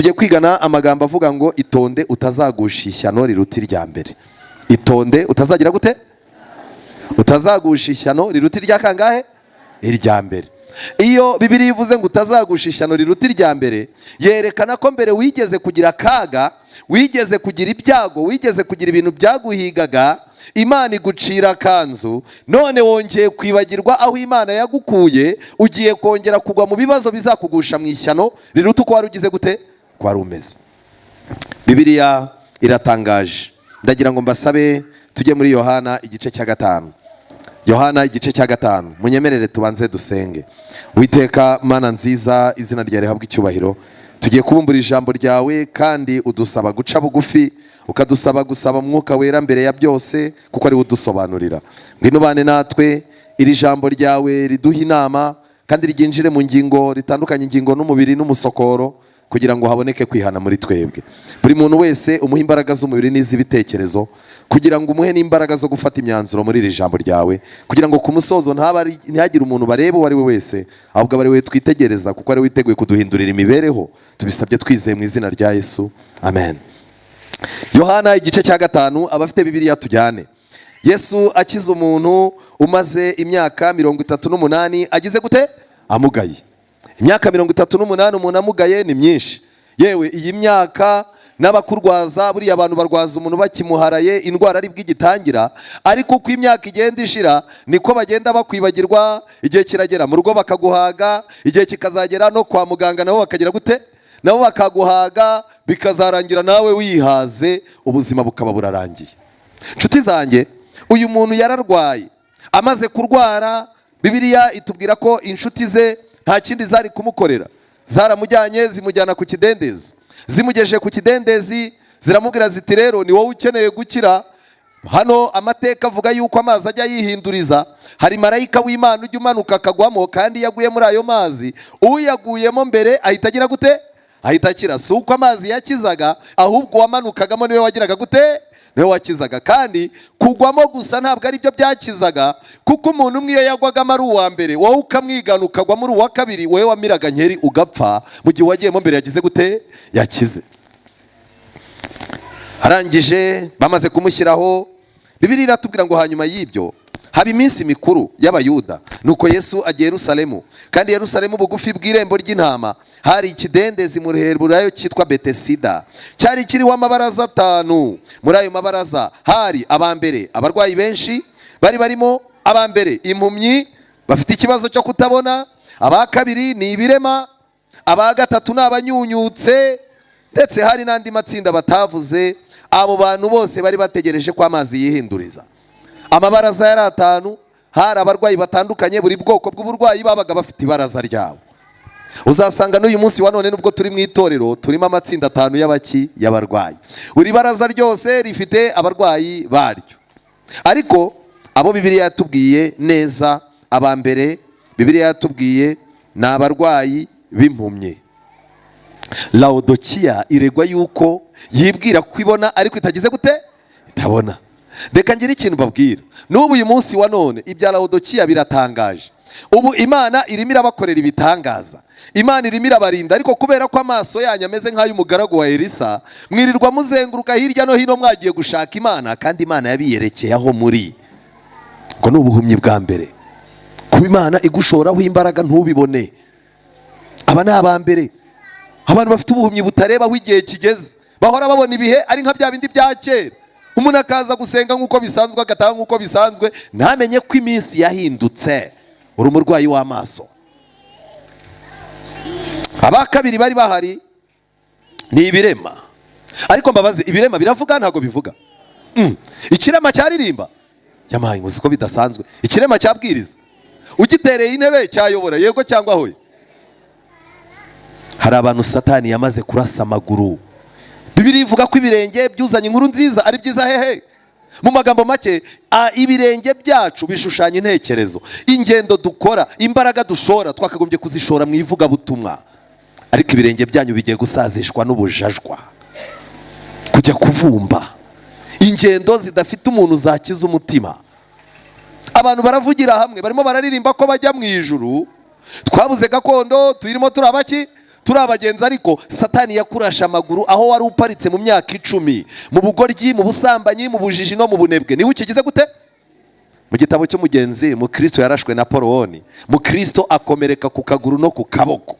Tugiye kwigana amagambo avuga ngo itonde utazagusha ishyano riruta irya mbere. Itonde utazagira gute? Utazagusha ishyano riruta irya kangahe? Irya mbere. Iyo Bibiliya ivuze ngo utazagusha ishyano riruta irya mbere, yerekana ko mbere wigeze kugira akaga, wigeze kugira ibyago, wigeze kugira ibintu byaguhigaga, Imana igucira akanzu. None wongeye kwibagirwa aho Imana yagukuye, ugiye kongera kugwa mu bibazo bizakugusha mu ishyano riruta uko wari ugize gute, ko wari umeze. Bibiliya iratangaje. Ndagira ngo mbasabe tujye muri Yohana igice cya 5. Yohana igice cya 5. Munyemerere tubanze dusenge. Witeka Mana nziza, izina ryawe rihabwe icyubahiro. Tugiye kubumbura ijambo ryawe, kandi udusaba guca bugufi, ukadusaba gusaba Mwuka Wera mbere ya byose, kuko ari we udusobanurira. Ngwino ubane natwe, iri jambo ryawe riduha inama kandi ryinjire mu ngingo ritandukanye, ingingo n'umubiri n'umusokoro, kugira ngo haboneke kwihana muri twebwe. Buri muntu wese umuhe imbaraga z'umubiri n'iz'ibitekerezo, kugira ngo umuhe n'imbaraga zo gufata imyanzuro muri iri jambo ryawe, kugira ngo ku musozo ntihagire umuntu bareba uwo ari we wese, ahubwo abe ari we twitegereza, kuko ari we witeguye kuduhindurira imibereho. Tubisabye twizeye mu izina rya Yesu, amen. Yohana igice cya 5, abafite Bibiliya tujyane. Yesu akiza umuntu umaze imyaka 38 agize gute? Amugaye. Imyaka 38 umuntu amugaye ni myinshi. Yewe, iyi myaka n'abakurwaza, buriya abantu barwaza umuntu bakimuharaye, indwara ari bw'igitangira, ariko uko imyaka igenda ishira niko bagenda bakwibagirwa. Igihe kiragera mu rugo bakaguhaga, igihe kikazagera no kwa muganga nabo bakagira gute? Nabo bakaguhaga, bikazarangira nawe wihaze, ubuzima bukaba burarangiye. Nshuti zanjye, uyu muntu yararwaye. Amaze kurwara, Bibiliya itubwira ko inshuti ze nta kindi zari kumukorera, zaramujyanye, zimujyana ku kidendezi. Zimugejeje ku kidendezi, ziramubwira ziti: "Rero ni wowe ukeneye gukira. Hano amateka avuga yuko amazi ajya yihinduriza, hari marayika w'Imana ujya umanuka akagwamo, kandi iyo aguye muri ayo mazi, uyaguyemo mbere ahita agira gute? Ahita akira." Si uko amazi yakizaga, ahubwo uwamanukagamo niwe wagiraga gute? Niwe wakizaga. Kandi kugwamo gusa ntabwo ari byo byakizaga, kuko umuntu umwe iyo yagwagamo ari uwa mbere, wowe ukamwigana ukagwamo uri uwa kabiri, wowe wamiraga nkeri ugapfa, mu gihe uwagiyemo mbere yagize gute? Yakize. Arangije, bamaze kumushyiraho, Bibiliya iratubwira ngo hanyuma y'ibyo haba iminsi mikuru y'Abayuda, nuko Yesu ajya Yerusalemu. Kandi Yerusalemu bugufi bw'irembo ry'intama hari ikidendezi mu Ruheburayo cyitwa Betesida, cyari kiriho amabaraza 5. Muri ayo mabaraza hari aba mbere abarwayi benshi bari barimo: aba mbere impumyi bafite ikibazo cyo kutabona, aba kabiri ni ibirema, aba gatatu ni abanyunyutse, ndetse hari n'andi matsinda batavuze. Abo bantu bose bari bategereje ko amazi yihinduriza. Amabaraza yari 5, hari abarwayi batandukanye, buri bwoko bw'uburwayi babaga bafite ibaraza ryabo. Uzasanga n'uyu munsi wa none, nubwo turi mu itorero, turimo amatsinda 5 y'abaki? Y'abarwayi. Buri baraza ryose rifite abarwayi baryo. Ariko abo Bibiliya yatubwiye neza, aba mbere Bibiliya yatubwiye ni abarwayi b'impumyi. Laodikiya iregwa yuko yibwira ko ibona ariko itagize gute? Itabona. Reka ngire ikintu mbabwira. N'ubu uyu munsi wa none ibya Laodikiya biratangaje. Ubu Imana irimo irabakorera ibitangaza, Imana irimo irabarinda, ariko kubera ko amaso yanyu ameze nk'ay'umugaragu wa Elisa, mwirirwa muzenguruka hirya no hino mwagiye gushaka Imana, kandi Imana yabiyerekeye aho muri. Ngo ni ubuhumyi bwa mbere, kuba Imana igushoraho imbaraga ntubibone. Aba ni aba mbere, abantu bafite ubuhumyi butareba aho igihe kigeze, bahora babona ibihe ari nka bya bindi bya kera. Umuntu akaza gusenga nk'uko bisanzwe, agataha nk'uko bisanzwe, ntamenye ko iminsi yahindutse. Uri umurwayi w'amaso. Aba kabiri bari bahari ni ibirema. Ariko mbabaze, ibirema biravuga? Ntabwo bivuga. Ikirema cyaririmba? Yamaye, ngo ko bidasanzwe. Ikirema cyabwiriza? Ugitereye intebe cyayobora? Yego cyangwa hoya? Hari abantu Satani yamaze kurasa amaguru. Bibiliya ivuga ko ibirenge byuzanye inkuru nziza ari byiza hehe? Mu magambo make, ibirenge byacu bishushanya intekerezo, ingendo dukora, imbaraga dushora, twakagombye kuzishora mu ivugabutumwa, ariko ibirenge byanyu bigiye gusazishwa n'ubujajwa, kujya kuvumba ingendo zidafite umuntu zakiza umutima. Abantu baravugira hamwe, barimo bararirimba ko bajya mu ijuru. Twabuze gakondo, turimo turi abaki? Turi abagenzi, ariko Satani yakurashe amaguru aho wari uparitse mu myaka 10, mu bugoryi, mu busambanyi, mu bujiji no mu bunebwe. Niwe ukigize gute? Mu gitabo cy'umugenzi, mukristo yarashwe na Poloni, mukristo akomereka ku kaguru no ku kaboko.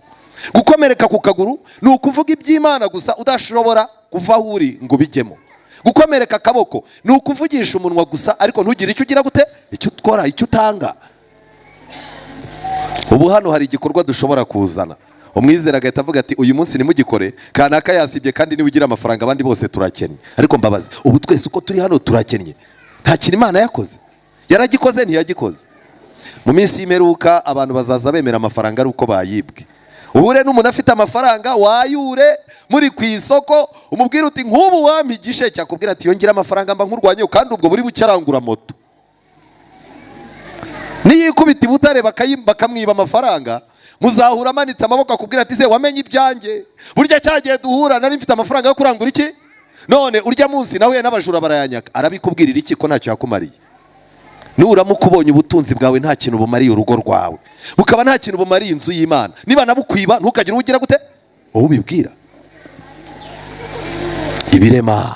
Gukomereka ku kaguru ni ukuvuga iby'Imana gusa udashobora kuva aho uri ngo ubijyemo. Gukomereka akaboko ni ukuvugisha umunwa gusa, ariko ntugire icyo ugira gute, icyo ukora, icyo utanga. Ubu hano hari igikorwa dushobora kuzana, umwizera agahita avuga ati: "Uyu munsi ntimugikore, kanaka yasibye, kandi niba ugira amafaranga, abandi bose turakennye." Ariko mbabazi, ubu twese uko turi hano turakennye? Nta kintu Imana yakoze? Yaragikoze, ntiyagikoze? Mu minsi y'imperuka abantu bazaza bemera amafaranga ari uko bayibwe. Uhure n'umuntu afite amafaranga, wayure muri ku isoko, umubwire uti: "Nk'ubu wampa igisheke?" Akubwira ati: "Yongera amafaranga mba nkurwanye." Kandi ubwo buri bucye arangura moto. Niyikubita i Butare bakamwiba amafaranga, muzahura amanitse amaboko, akubwira ati: "Se wamenye ibyanjye? Burya cyagiye duhura nari mfite amafaranga yo kurangura iki, none urya munsi nahuye n'abajura barayanyaka." Arabikubwirira iki ko ntacyo yakumariye? Nuramuka ubonye ubutunzi bwawe nta kintu bumariye urugo rwawe, bukaba nta kintu bumariye inzu y'Imana, niba nabukwiba ntukagire uwo ugira gute, wowe ubibwira. Ibirema,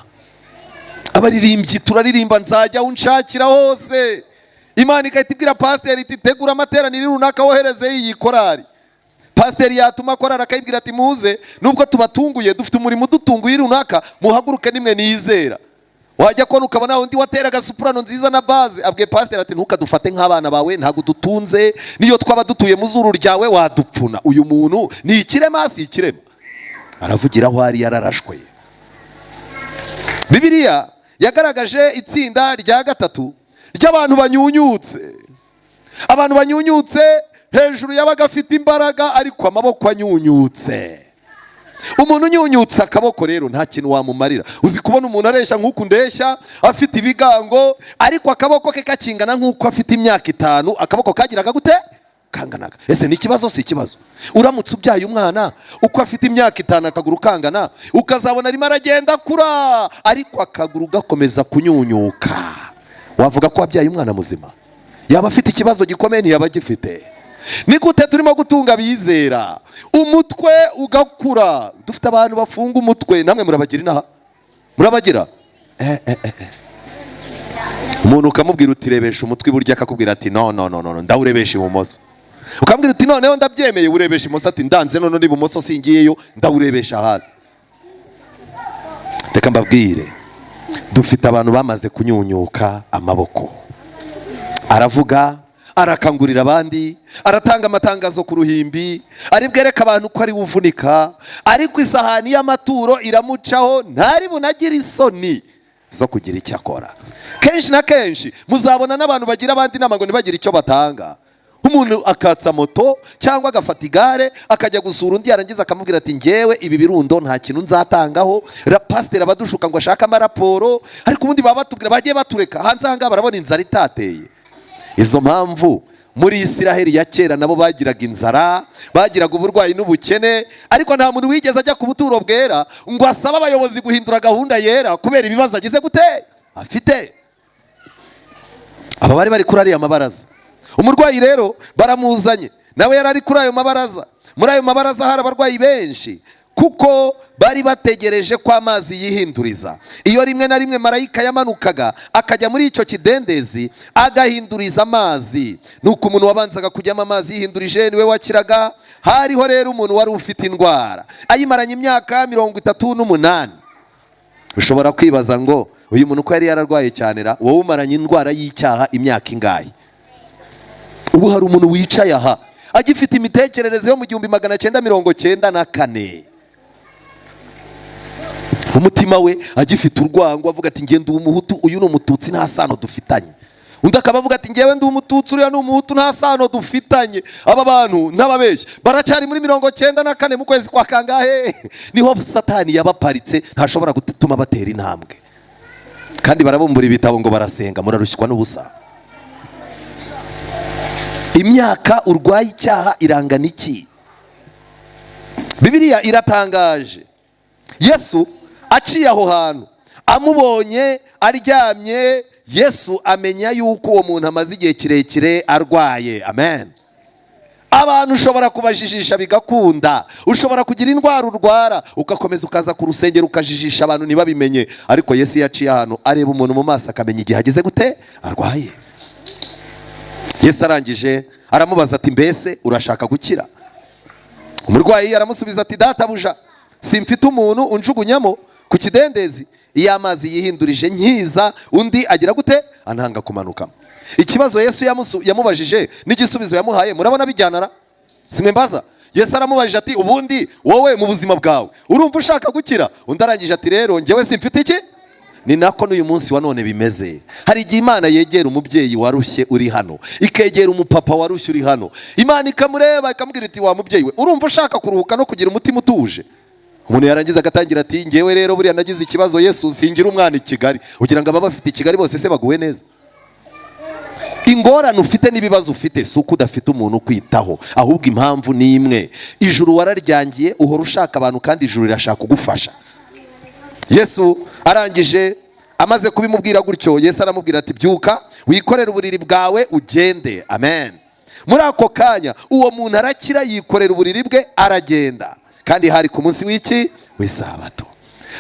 abaririmbyi turaririmba: "Nzajya unshakira hose." Imana igahita ibwira pasiteri iti: "Tegura amateraniro runaka, wohereze iyi korari." Pasiteri yatuma korari, akayibwira ati: "Muze, nubwo tubatunguye, dufite umurimo udutunguye runaka, muhaguruke nimwe nizera." Wajya kubona ukabona undi wateraga soprano nziza na basse abwiye pasiteri ati: "Ntukadufate nk'abana bawe, ntabwo dutunze, niyo twaba dutuye mu zuru ryawe wadupfuna." Uyu muntu ni ikirema, si ikirema? Aravugira aho ari yararashwe. Bibiliya yagaragaje itsinda rya gatatu ry'abantu banyunyutse. Abantu banyunyutse hejuru, yabaga afite imbaraga ariko amaboko anyunyutse. Umuntu unyunyutse akaboko rero nta kintu wamumarira. Uzi kubona umuntu areshya nk'uku ndeshya, afite ibigango, ariko akaboko ke kakingana nk'uko afite imyaka 5 akaboko kagiraga gute, kanganaga? Ese ni ikibazo, si ikibazo? Uramutse ubyaye umwana uko afite imyaka 5 akaguru kangana, ukazabona arimo aragenda akura ariko akaguru gakomeza kunyunyuka, wavuga ko wabyaye umwana muzima? Yaba afite ikibazo gikomeye, ntiyaba agifite? Ni gute turimo gutunga abizera, umutwe ugakura? Dufite abantu bafunga umutwe. Namwe murabagira inaha? Murabagira? Eh, eh, eh, eh. Umuntu ukamubwira uti: "Rebesha umutwe iburyo," akakubwira ati: "No, no, no, no, ndawurebesha ibumoso." Ukambwira uti: "Noneho ndabyemeye, urebesha imoso." Ati: "Ndanze, none n'ibumoso singiyeyo, ndawurebesha hasi." Reka mbabwire, dufite abantu bamaze kunyunyuka amaboko. Aravuga, arakangurira abandi, aratanga amatangazo ku ruhimbi, ari bwereke abantu ko ari uvunika, ariko isahani y'amaturo iramucaho, ntari bunagire isoni zo kugira icyo akora. Kenshi na kenshi muzabona n'abantu bagira abandi inama ngo ntibagire icyo batanga. Umuntu akatsa moto cyangwa agafata igare akajya gusura undi, yarangiza akamubwira ati: "Ngewe ibi birundo nta kintu nzatangaho. Pasiteri abadushuka ngo ashake amaraporo, ariko ubundi baba batubwira bagiye batureka hanze aha ngaha, barabona inzara itateye." Izo mpamvu, muri Isiraheli ya kera nabo bagiraga inzara, bagiraga uburwayi n'ubukene, ariko nta muntu wigeze ajya ku buturo bwera ngo asabe abayobozi guhindura gahunda yera kubera ibibazo agize gute, afite. Aba bari bari kuri ariya mabaraza. Umurwayi rero baramuzanye, nawe yari ari kuri ayo mabaraza. Muri ayo mabaraza hari abarwayi benshi, kuko bari bategereje ko amazi yihinduriza. Iyo rimwe na rimwe marayika yamanukaga akajya muri icyo kidendezi agahinduriza amazi, nuko umuntu wabanzaga kujyamo amazi yihindurije niwe wakiraga. Hariho rero umuntu wari ufite indwara ayimaranye imyaka 38. Ushobora kwibaza ngo: "Uyu muntu uko yari yararwaye cyane ra?" Wowe umaranye indwara y'icyaha imyaka ingahe? Ubu hari umuntu wicaye aha agifite imitekerereze yo mu 1994, umutima we agifite urwango, avuga ati: "Ngende umuhutu, uyu ni umututsi, nta sano dufitanye." Undi akaba avuga ati: "Ngewe ndi umututsi, uriya ni umuhutu, nta sano dufitanye." Aba bantu n'ababeshyi baracyari muri 94 mu kwezi kwa kangahe? Niho Satani yabaparitse, ntashobora gutuma batera intambwe. Kandi barabumbura ibitabo ngo barasenga. Murarushywa n'ubusa. Imyaka urwaye icyaha irangana iki? Bibiliya iratangaje. Yesu aciye aho hantu, amubonye aryamye, Yesu amenya yuko uwo muntu amaze igihe kirekire arwaye. Amen. Abantu ushobora kubajijisha bigakunda, ushobora kugira indwara urwara ugakomeza ukaza ku rusengero ukajijisha abantu ntibabimenye, ariko Yesu iyo aciye ahantu areba umuntu mu maso akamenya igihe ageze gute arwaye. Yesu arangije aramubaza ati mbese urashaka gukira? Umurwayi aramusubiza ati databuja, simfite umuntu unjugunyamo ku kidendezi, iyo amazi yihindurije nkiza undi agira gute antanga kumanukamo. Ikibazo Yesu yamubajije n'igisubizo yamuhaye murabona bijyanara? Simwe mbaza. Yesu aramubajije ati ubundi wowe mu buzima bwawe urumva ushaka gukira? Undi arangije ati rero njyewe simfite iki. Ni nako n'uyu munsi wa none bimeze. Hari igihe Imana yegera umubyeyi warushye uri hano, ikegera umupapa warushye uri hano, Imana ikamureba ikamubwira iti wa mubyeyi we, urumva ushaka kuruhuka no kugira umutima utuje? Umuntu yarangiza agatangira ati ngewe rero buriya nagize ikibazo, Yesu singira umwana i Kigali. Ugira ngo ababa bafite i Kigali bose se baguwe neza? Ingorane ufite n'ibibazo ufite si uko udafite umuntu ukwitaho, ahubwo impamvu ni imwe: ijuru wararyangiye, uhora ushaka abantu kandi ijuru rirashaka kugufasha. Yesu arangije amaze kubimubwira gutyo, Yesu aramubwira ati byuka wikorere uburiri bwawe ugende. Amen. Muri ako kanya uwo muntu arakira, yikorera uburiri bwe aragenda, kandi hari ku munsi w'iki? W'isabato.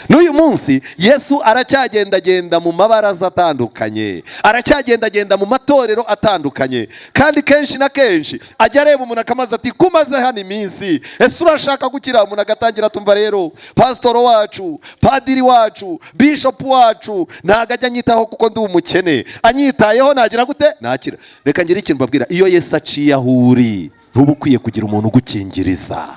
N'uyu munsi Yesu aracyagendagenda mu mabaraza atandukanye, aracyagendagenda mu matorero atandukanye, kandi kenshi na kenshi ajya areba umuntu akamaze ati kumaze hano iminsi, ese urashaka gukira? Umuntu agatangira atumva rero pasitoro wacu, padiri wacu, bishopu wacu ntabwo ajya anyitaho kuko ndi umukene, anyitayeho nagira gute nakira. Reka ngire ikintu mbabwira, iyo Yesu aciye aho uri ntuba ukwiye kugira umuntu ugukingiriza.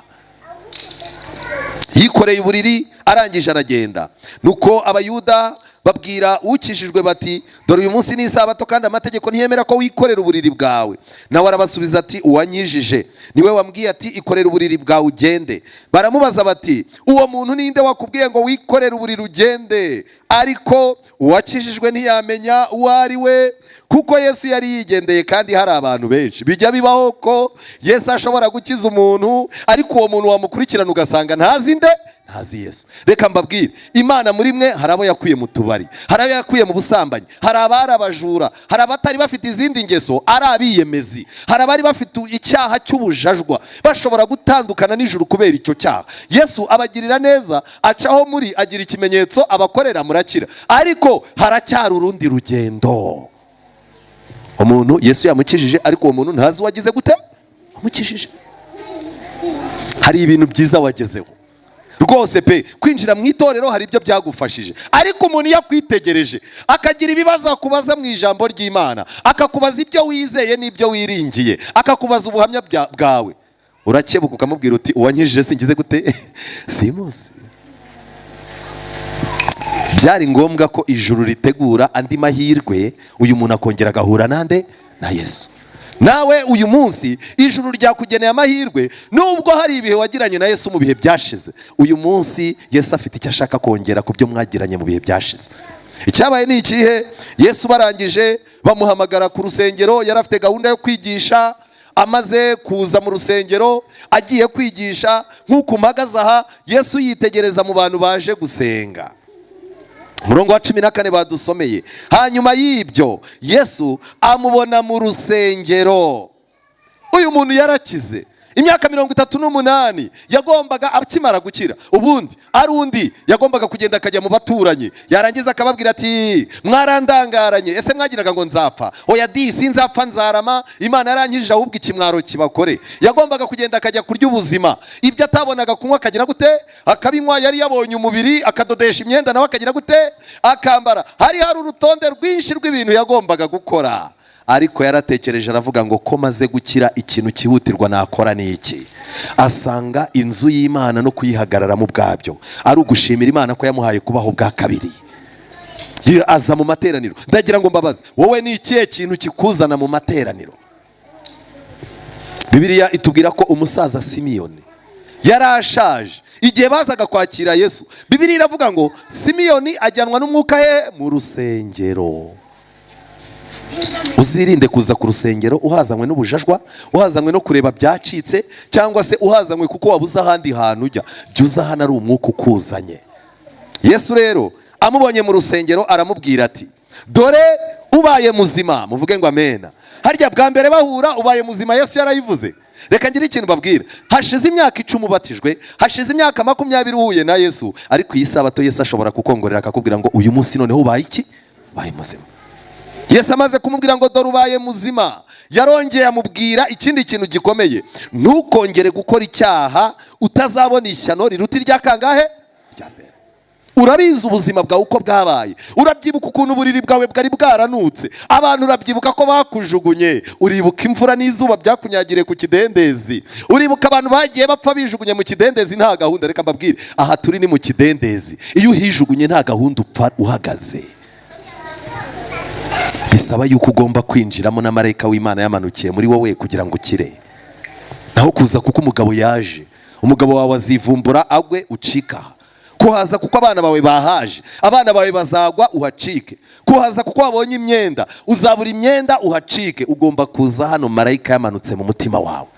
Yikoreye uburiri arangije aragenda. Nuko Abayuda babwira ukijijwe bati dore uyu munsi ni isabato kandi amategeko ntiyemera ko wikorera uburiri bwawe. Nawe arabasubiza ati uwanyijije niwe wambwiye ati ikorera uburiri bwawe ugende. Baramubaza bati uwo muntu ninde wakubwiye ngo wikorere uburiri ugende? Ariko uwakijijwe ntiyamenya uwo ari we, kuko Yesu yari yigendeye kandi hari abantu benshi. Bijya bibaho ko Yesu ashobora gukiza umuntu, ariko uwo muntu wamukurikirana ugasanga ntazi nde, ntazi Yesu. Reka mbabwire, Imana muri mwe hari abo yakuye mu tubari, hari abo yakuye mu busambanyi, hari abari abajura, hari abatari bafite izindi ngeso ari abiyemezi, hari abari bafite icyaha cy'ubujajwa bashobora gutandukana n'ijuru kubera icyo cyaha. Yesu abagirira neza, acaho muri, agira ikimenyetso abakorera, murakira. Ariko haracyari urundi rugendo. Umuntu Yesu yamukijije, ariko uwo muntu ntazi uwagize gute wamukijije. Hari ibintu byiza wagezeho rwose pe, kwinjira mu itorero hari ibyo byagufashije, ariko umuntu iyo akwitegereje akagira ibibazo akubaza mu ijambo ry'Imana, akakubaza ibyo wizeye n'ibyo wiringiye, akakubaza ubuhamya bwawe, urakebuka ukamubwira uti uwankijije singize gute simuzi. Byari ngombwa ko ijuru ritegura andi mahirwe, uyu muntu akongera agahura nande? Na Yesu. Nawe uyu munsi ijuru ryakugeneye amahirwe, nubwo hari ibihe wagiranye na Yesu mu bihe byashize, uyu munsi Yesu afite icyo ashaka kongera ku byo mwagiranye mu bihe byashize. Icyabaye ni ikihe? Yesu barangije bamuhamagara ku rusengero, yari afite gahunda yo kwigisha. Amaze kuza mu rusengero agiye kwigisha, nk'uko mpagaze aha, Yesu yitegereza mu bantu baje gusenga. Umurongo wa 14 badusomeye. Hanyuma y'ibyo Yesu amubona mu rusengero. Uyu muntu yarakize imyaka 38, yagombaga akimara gukira, ubundi ari undi yagombaga kugenda akajya mu baturanyi, yarangiza akababwira ati mwarandangaranye, ese mwagiraga ngo nzapfa? Oya di, sinzapfa nzarama, Imana yarankijije, ahubwo ikimwaro kibakore. Yagombaga kugenda akajya kurya ubuzima, ibyo atabonaga kunywa akagira gute? Akabinywa. Yari yabonye umubiri, akadodesha imyenda nawe akagira gute? Akambara. Hari urutonde rwinshi rw'ibintu yagombaga gukora, ariko yaratekereje aravuga ngo ko maze gukira, ikintu cyihutirwa nakora ni iki? Asanga inzu y'Imana no kuyihagararamo ubwabyo ari ugushimira Imana ko yamuhaye kubaho bwa kabiri. Aza mu materaniro. Ndagira ngo mbabaze, wowe ni ikihe kintu kikuzana mu materaniro? Bibiliya itubwira ko umusaza Simiyoni yari ashaje igihe bazaga kwakira Yesu. Bibiliya iravuga ngo Simiyoni ajyanwa n'umwuka he mu rusengero. Uzirinde kuza ku rusengero uhazanywe n'ubujajwa, uhazanywe no kureba byacitse, cyangwa se uhazanywe kuko wabuze ahandi hantu ujya. Jya uza hano ari umwuka ukuzanye. Yesu rero amubonye mu rusengero aramubwira ati dore ubaye muzima. Muvuge ngo amena. Harya bwa mbere bahura ubaye muzima Yesu yarayivuze. Reka ngire ikintu babwira. Hashize imyaka 10 ubatijwe, hashize imyaka 20 uhuye na Yesu, ariko iyi sabato Yesu ashobora kukongorera akakubwira ngo uyu munsi noneho ubaye iki? Ubaye muzima. Yesu amaze kumubwira ngo dore ubaye muzima, yarongeye amubwira ikindi kintu gikomeye: ntukongere gukora icyaha utazabona ishyano riruta irya kangahe? Irya mbere. Urabizi ubuzima bwawe uko bwabaye, urabyibuka ukuntu uburiri bwawe bwari bwaranutse, abantu urabyibuka ko bakujugunye, uribuka imvura n'izuba byakunyagiriye ku kidendezi, uribuka abantu bagiye bapfa bijugunye mu kidendezi nta gahunda. Reka mbabwire, aha turi ni mu kidendezi, iyo uhijugunye nta gahunda upfa uhagaze. Bisaba yuko ugomba kwinjiramo na marayika w'Imana yamanukiye muri wowe kugira ngo ukire. Naho kuza kuko umugabo yaje, umugabo wawe azivumbura agwe ucika. Kuhaza kuko abana bawe bahaje, abana bawe bazagwa uhacike. Kuhaza kuko wabonye imyenda, uzabura imyenda uhacike. Ugomba kuza hano marayika yamanutse mu mutima wawe.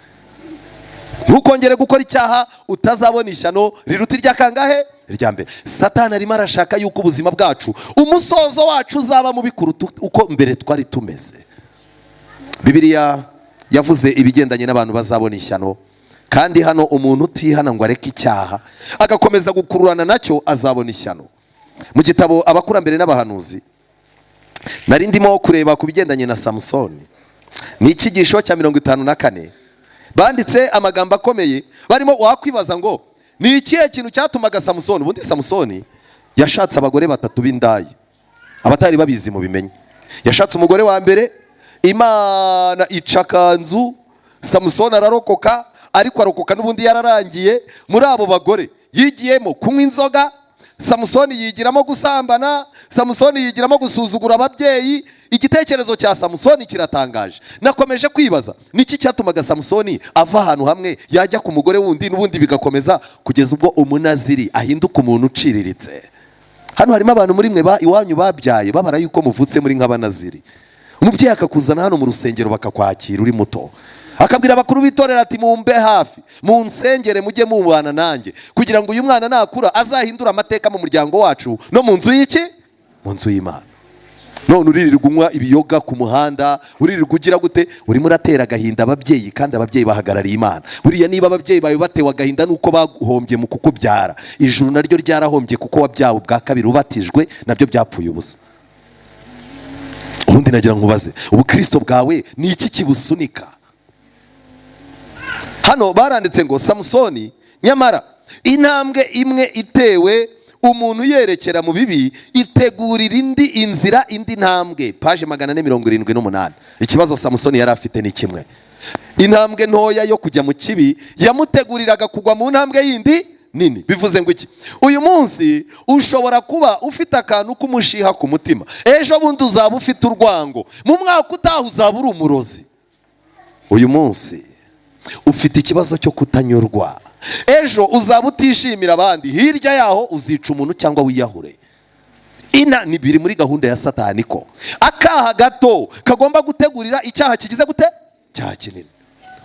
Ntukongere gukora icyaha utazabona ishyano riruta irya kangahe? Irya mbere. Satani arimo arashaka yuko ubuzima bwacu, umusozo wacu uzaba mubi kuruta uko mbere twari tumeze. Bibiliya yavuze ibigendanye n'abantu bazabona ishyano, kandi hano umuntu utihana ngo areke icyaha agakomeza gukururana nacyo azabona ishyano. Mu gitabo Abakurambere n'Abahanuzi nari ndimo kureba ku bigendanye na Samusoni, ni icyigisho cya 54. Banditse amagambo akomeye barimo wakwibaza ngo ni ikihe kintu cyatumaga Samusoni. Ubundi Samusoni yashatse abagore 3 b'indaya, abatari babizi mu bimenye. Yashatse umugore wa mbere, Imana ica akanzu, Samusoni ararokoka, ariko arokoka n'ubundi yararangiye. Muri abo bagore yigiyemo kunywa inzoga, Samusoni yigiramo gusambana, Samusoni yigiramo gusuzugura ababyeyi. Igitekerezo cya Samusoni kiratangaje. Nakomeje kwibaza niki cyatumaga Samusoni ava ahantu hamwe yajya ku mugore wundi n'ubundi bigakomeza kugeza ubwo umunaziri ahinduka umuntu uciriritse. Hano harimo abantu muri mwe iwanyu babyaye babara yuko muvutse muri nk'abanaziri. Umubyeyi akakuzana hano mu rusengero bakakwakira uri muto, akabwira abakuru b'itorero ati mumbe hafi, munsengere, mujye mubana nanjye kugira ngo uyu mwana nakura azahindure amateka mu muryango wacu no mu nzu y'iki? Mu nzu y'Imana. None uririrwa unywa ibiyoga ku muhanda, uririrwa ugira gute? Urimo uratera agahinda ababyeyi, kandi ababyeyi bahagarariye Imana. Buriya niba ababyeyi bawe batewe agahinda nuko bahombye mu kukubyara, ijuru naryo ryarahombye kuko wabyawe bwa kabiri ubatijwe, nabyo byapfuye ubusa. Ubundi nagira nkubaze, ubukristo bwawe ni iki kibusunika? Hano baranditse ngo Samusoni, nyamara intambwe imwe itewe umuntu yerekera mu bibi itegurira indi inzira, indi ntambwe. Paje 478. Ikibazo Samusoni yari afite ni kimwe: intambwe ntoya yo kujya mu kibi yamuteguriraga kugwa mu ntambwe yindi nini. Bivuze ngo iki? Uyu munsi ushobora kuba ufite akantu k'umushiha ku mutima, ejo bundi uzaba ufite urwango, mu mwaka utaha uzaba uri umurozi. Uyu munsi ufite ikibazo cyo kutanyurwa, ejo uzaba utishimira abandi, hirya yaho uzica umuntu cyangwa wiyahure. Ina ni biri muri gahunda ya Satani ko akaha gato kagomba gutegurira icyaha kigize gute? Cyaha kinini.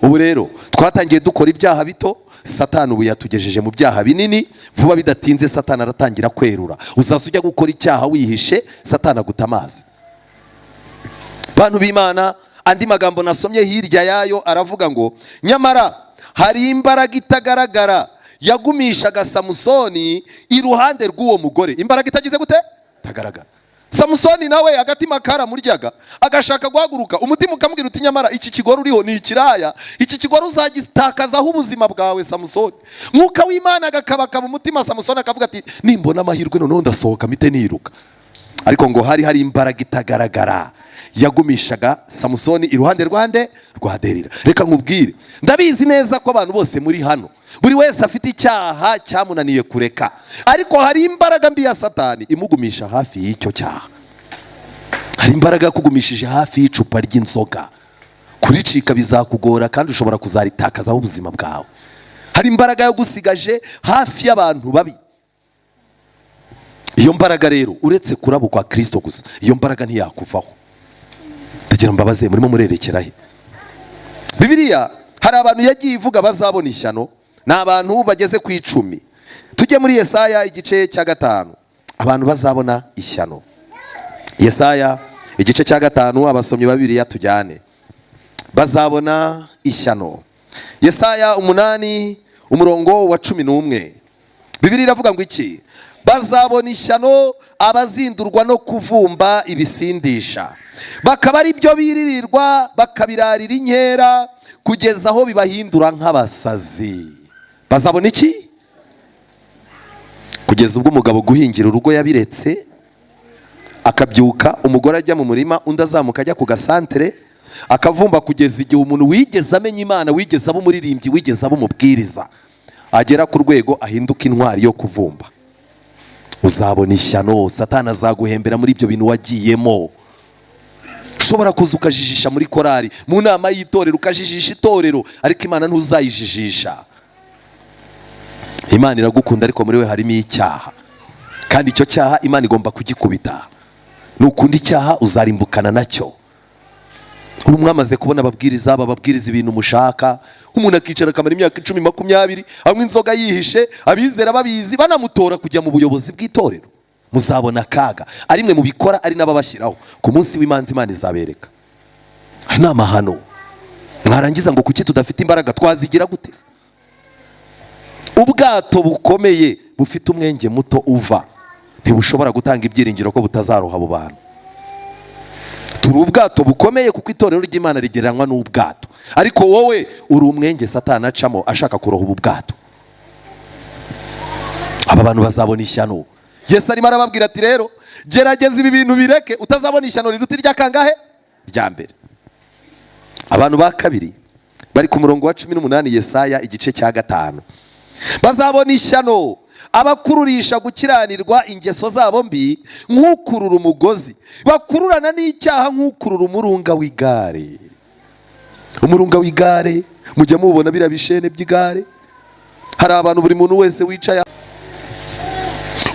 Ubu rero twatangiye dukora ibyaha bito, Satani ubu yatugejeje mu byaha binini. Vuba bidatinze Satani aratangira kwerura, uzaza ujya gukora icyaha wihishe, Satani aguta amazi. Bantu b'Imana, andi magambo nasomye hirya yayo aravuga ngo nyamara hari imbaraga itagaragara yagumishaga Samusoni iruhande rw'uwo mugore. Imbaraga itagize gute? Itagaragara. Samusoni nawe agatima karamuryaga, agashaka guhaguruka, umutima ukamubwira uti nyamara iki kigore uriho ni ikiraya, iki kigore uzagitakazaho ubuzima bwawe Samusoni. Mwuka w'Imana agakabakaba umutima, Samusoni akavuga ati nimbona amahirwe noneho ndasohoka mpite niruka. Ariko ngo hari imbaraga itagaragara yagumishaga Samusoni iruhande rwande? Rwa Derira. Reka nkubwire, ndabizi neza ko abantu bose muri hano buri wese afite icyaha cyamunaniye kureka, ariko hari imbaraga mbi ya Satani imugumisha hafi y'icyo cyaha. Hari imbaraga yakugumishije hafi y'icupa ry'inzoga, kuricika bizakugora kandi ushobora kuzaritakazaho ubuzima bwawe. Hari imbaraga yagusigaje hafi y'abantu babi. Iyo mbaraga rero uretse kurabukwa Kristo gusa, iyo mbaraga ntiyakuvaho. Ndagira mbabaze, murimo murerekera he? Bibiliya hari abantu yagiye ivuga bazabona ishyano, ni abantu bageze ku 10. Tujye muri Yesaya igice cya 5, abantu bazabona ishyano. Yesaya igice cya 5, abasomyi ba Bibiliya tujyane. Bazabona ishyano. Yesaya 8 umurongo wa 11, Bibiliya iravuga ngo iki? Bazabona ishyano abazindurwa no kuvumba ibisindisha, bakaba ari byo biririrwa, bakabirarira inkera kugeza aho bibahindura nk'abasazi. Bazabona iki? Kugeza ubwo umugabo guhingira urugo yabiretse, akabyuka umugore ajya mu murima, undi azamuka ajya ku gasantere akavumba, kugeza igihe umuntu wigeze amenya Imana, wigeze aba umuririmbyi, wigeze aba umubwiriza, agera ku rwego ahinduka intwari yo kuvumba. Uzabona ishyano, Satani azaguhembera muri ibyo bintu wagiyemo. Ushobora kuza ukajijisha muri korari, mu nama y'itorero, ukajijisha itorero, ariko Imana ntuzayijijisha. Imana iragukunda, ariko muri we harimo icyaha, kandi icyo cyaha Imana igomba kugikubita. Nukunda icyaha uzarimbukana nacyo. Ubu mwamaze kubona ababwiriza bababwiriza ibintu mushaka, umuntu akicara akamara imyaka 10, 20 anywa inzoga yihishe, abizera babizi, banamutora kujya mu buyobozi bw'itorero. Muzabona akaga, ari mwe mubikora, ari n'ababashyiraho. Ku munsi w'imanza Imana izabereka. Aya ni amahano. Mwarangiza ngo kuki tudafite imbaraga? Twazigira gute se? Ubwato bukomeye bufite umwenge muto uva ntibushobora gutanga ibyiringiro ko butazaroha abo bantu. Turi ubwato bukomeye, kuko itorero ry'Imana rigereranywa n'ubwato, ariko wowe uri umwenge Satani acamo ashaka kuroha ubu bwato. Aba bantu bazabona ishyano. Yesu arimo arababwira ati: "Rero gerageza ibi bintu bireke, utazabona ishyano riruta irya kangahe? Rya mbere." Abantu ba kabiri bari ku murongo wa 18, Yesaya igice cya 5. Bazabona ishyano abakururisha gukiranirwa ingeso zabo mbi nk'ukurura umugozi, bakururana n'icyaha nk'ukurura umurunga w'igare. Umurunga w'igare mujya mubona, biriya bishene by'igare. Hari abantu, buri muntu wese wicaye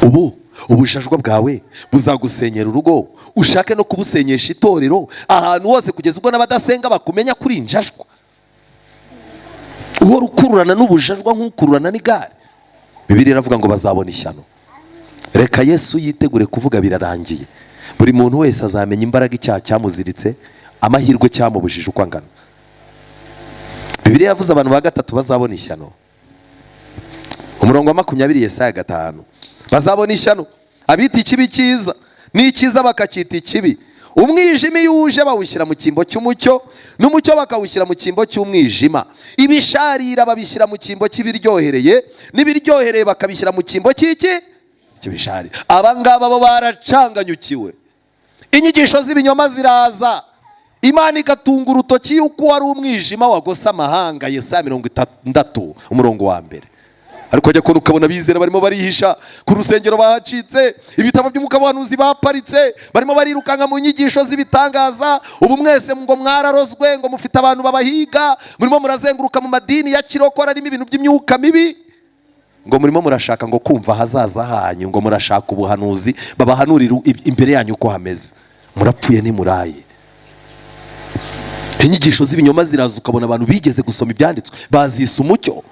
ubu, ubujajwa bwawe buzagusenyera urugo, ushake no kubusenyesha itorero ahantu hose, kugeza ubwo n'abadasenga bakumenya kuri injajwa. Uhora ukururana n'ubujajwa nk'ukururana n'igare. Bibiliya iravuga ngo bazabona ishyano. Reka Yesu yitegure kuvuga, birarangiye. Buri muntu wese azamenya imbaraga icyaha cyamuziritse, amahirwe cyamubujije uko angana. Bibiliya yavuze abantu ba gatatu bazabona ishyano, umurongo wa 20, Yesaya 5. Bazabona ishyano abita ikibi cyiza, n'icyiza bakacyita ikibi. Umwijima iyo uje bawushyira mu cyimbo cy'umucyo, n'umucyo bakawushyira mu cyimbo cy'umwijima. Ibisharira babishyira mu cyimbo cy'ibiryohereye, n'ibiryohereye bakabishyira mu cyimbo cy'iki? Cy'ibisharira. Aba ngaba bo baracanganyukiwe. Inyigisho z'ibinyoma ziraza, Imana igatunga urutoki yuko wari umwijima wagose amahanga. Yesaya 60 umurongo wa 1. Ariko ajya kubona ukabona abizera barimo barihisha ku rusengero, bahacitse, ibitabo by'umukabuhanuzi baparitse, barimo barirukanka mu nyigisho z'ibitangaza. Ubu mwese ngo mwararozwe, ngo mufite abantu babahiga, murimo murazenguruka mu madini ya kirokora arimo ibintu by'imyuka mibi, ngo murimo murashaka ngo kumva ahazaza hanyu, ngo murashaka ubuhanuzi babahanurira imbere yanyu uko hameze. Murapfuye ntimuraye. Inyigisho z'ibinyoma ziraza, ukabona abantu bigeze gusoma ibyanditswe bazisa umucyo.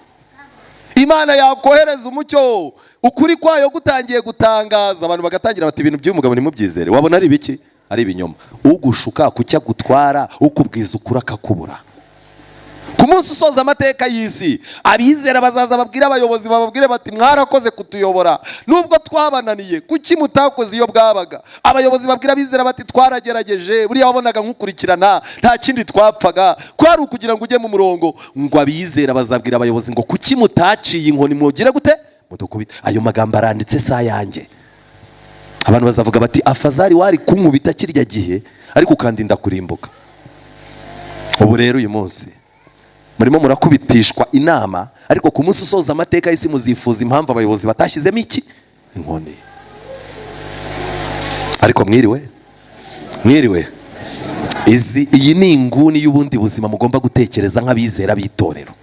Imana yakohereza umucyo, ukuri kwayo gutangiye gutangaza, abantu bagatangira bati: "Ibintu by'uyu mugabo ntimubyizere." Wabona ari ibiki? Ari ibinyoma. Ugushuka kucya gutwara, ukubwiza ukuri akakubura. Ku munsi usoza amateka y'isi, abizera bazaza babwire abayobozi, bababwire bati: "Mwarakoze kutuyobora nubwo twabananiye. Kuki mutakoze iyo bwabaga?" Abayobozi babwira abizera bati: "Twaragerageje, buriya wabonaga nkukurikirana, nta kindi twapfaga, kwari ukugira ngo ujye mu murongo." Ngo abizera bazabwira abayobozi ngo: "Kuki mutaciye inkoni mugire gute, mudukubite?" Ayo magambo aranditse si ayanjye. Abantu bazavuga bati: "Afazari wari kunkubita kirya gihe, ariko ukandinda kurimbuka." Ubu rero uyu munsi murimo murakubitishwa inama, ariko ku munsi usoza amateka y'isi muzifuza impamvu abayobozi batashyizemo iki? Inkoni. Ariko mwiriwe, mwiriwe. Iyi ni inguni y'ubundi buzima mugomba gutekereza nk'abizera b'itorero.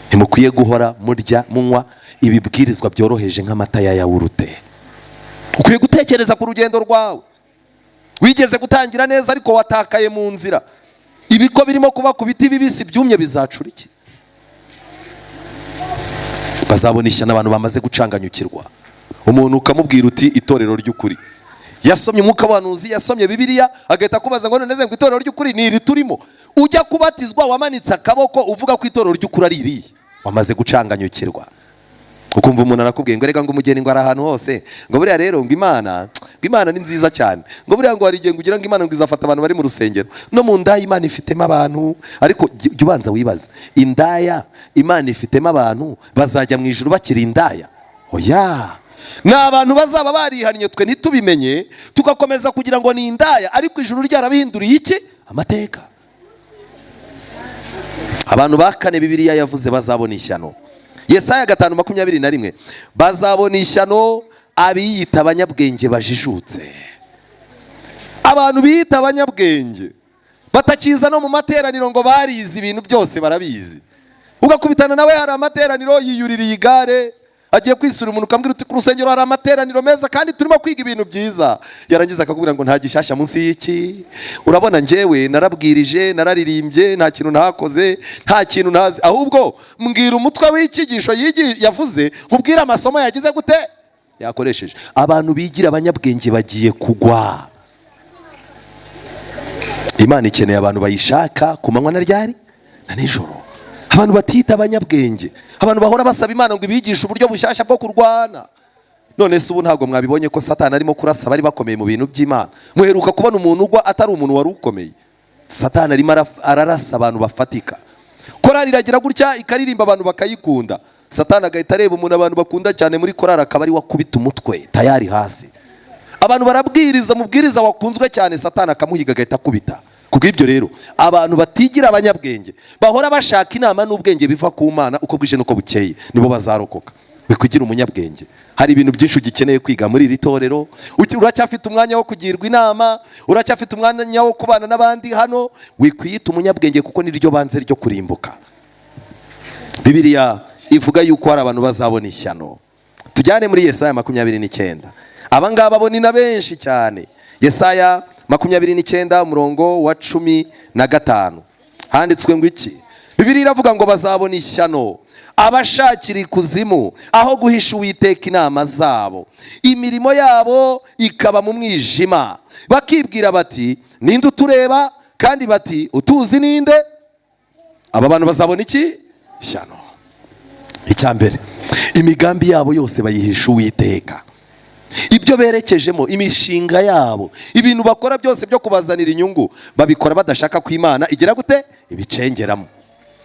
Ntimukwiye guhora murya, munywa ibibwirizwa byoroheje nk'amata ya yawurute. Ukwiye gutekereza ku rugendo rwawe. Wigeze gutangira neza, ariko watakaye mu nzira. Ibiko birimo kuba ku biti bibisi byumye bizacura iki? Bazabona ishyano abantu bamaze gucanganyukirwa. Umuntu ukamubwira uti: "Itorero ry'ukuri," yasomye umwuka w'abahanuzi, yasomye Bibiliya, agahita akubaza ngo: "None ngo itorero ry'ukuri ni iri turimo?" Ujya kubatizwa wamanitse akaboko uvuga ko itorero ry'ukuri ari iriya, wamaze gucanganyukirwa. Ukumva umuntu arakubwiye ngo reka ngo umugeni ngo ari ahantu hose, ngo buriya rero ngo Imana ni nziza cyane, ngo buriya ngo hari igihe ngo ugira ngo Imana ngo izafata abantu bari mu rusengero, no mu ndaya Imana ifitemo abantu. Ariko jya ubanza wibaze, indaya Imana ifitemo abantu bazajya mu ijuru bakiri indaya? Oya, ni abantu bazaba barihannye twe ntitubimenye, tugakomeza kugira ngo ni indaya, ariko ijuru ryarabihinduriye iki? Amateka. Abantu ba kane Bibiliya yavuze bazabona ishyano, Yesaya 5:21, bazabona ishyano abiyita abanyabwenge bajijutse. Abantu biyita abanyabwenge batakiza no mu materaniro ngo barize ibintu byose barabizi, ugakubitana nawe hari amateraniro, yiyuririye igare agiye kwisura umuntu, ukambwira uti ku rusengero hari amateraniro meza kandi turimo kwiga ibintu byiza, yarangiza akakubwira ngo nta gishyashya munsi y'iki. Urabona njyewe narabwirije, nararirimbye, nta kintu ntakoze, nta kintu ntazi, ahubwo mbwira umutwe w'icyigisho yavuze, nkubwire amasomo yagize gute yakoresheje. Abantu bigira abanyabwenge bagiye kugwa. Imana ikeneye abantu bayishaka ku manywa na ryari na nijoro. Abantu batita abanyabwenge, abantu bahora basaba Imana ngo ibigishe uburyo bushyashya bwo kurwana. None se ubu ntabwo mwabibonye ko Satani arimo kurasa abari bakomeye mu bintu by'Imana? Muheruka kubona umuntu ugwa atari umuntu wari ukomeye? Satani arimo ararasa abantu bafatika. Korari iragira gutya ikaririmba, abantu bakayikunda, Satani agahita areba umuntu abantu bakunda cyane muri korari, akaba ari we akubita umutwe tayari hasi. Abantu barabwiriza, umubwiriza wakunzwe cyane Satani akamuhiga agahita akubita. Kubw'ibyo rero abantu batigira abanyabwenge bahora bashaka inama n'ubwenge biva ku Mana uko bwije n'uko bukeye, nibo bazarokoka. Wikugira umunyabwenge, hari ibintu byinshi ugikeneye kwiga muri iri torero, uracyafite umwanya wo kugirwa inama, uracyafite umwanya wo kubana n'abandi hano. Wikwiyita umunyabwenge kuko niryo banze ryo kurimbuka. Bibiliya ivuga yuko hari abantu bazabona ishyano. Tujyane muri Yesaya 29. Aba ngaba bo ni na benshi cyane. Yesaya 29 umurongo wa 15 handitswe ngo iki? Bibiliya iravuga ngo bazabona ishyano abashakira ikuzimu aho guhisha Uwiteka inama zabo, imirimo yabo ikaba mu mwijima, bakibwira bati ninde utureba, kandi bati utuzi ninde? Aba bantu bazabona iki? Ishyano. Icya mbere, imigambi yabo yose bayihisha Uwiteka. Ibyo berekejemo, imishinga yabo, ibintu bakora byose byo kubazanira inyungu, babikora badashaka ko Imana igira gute? Ibicengeramo.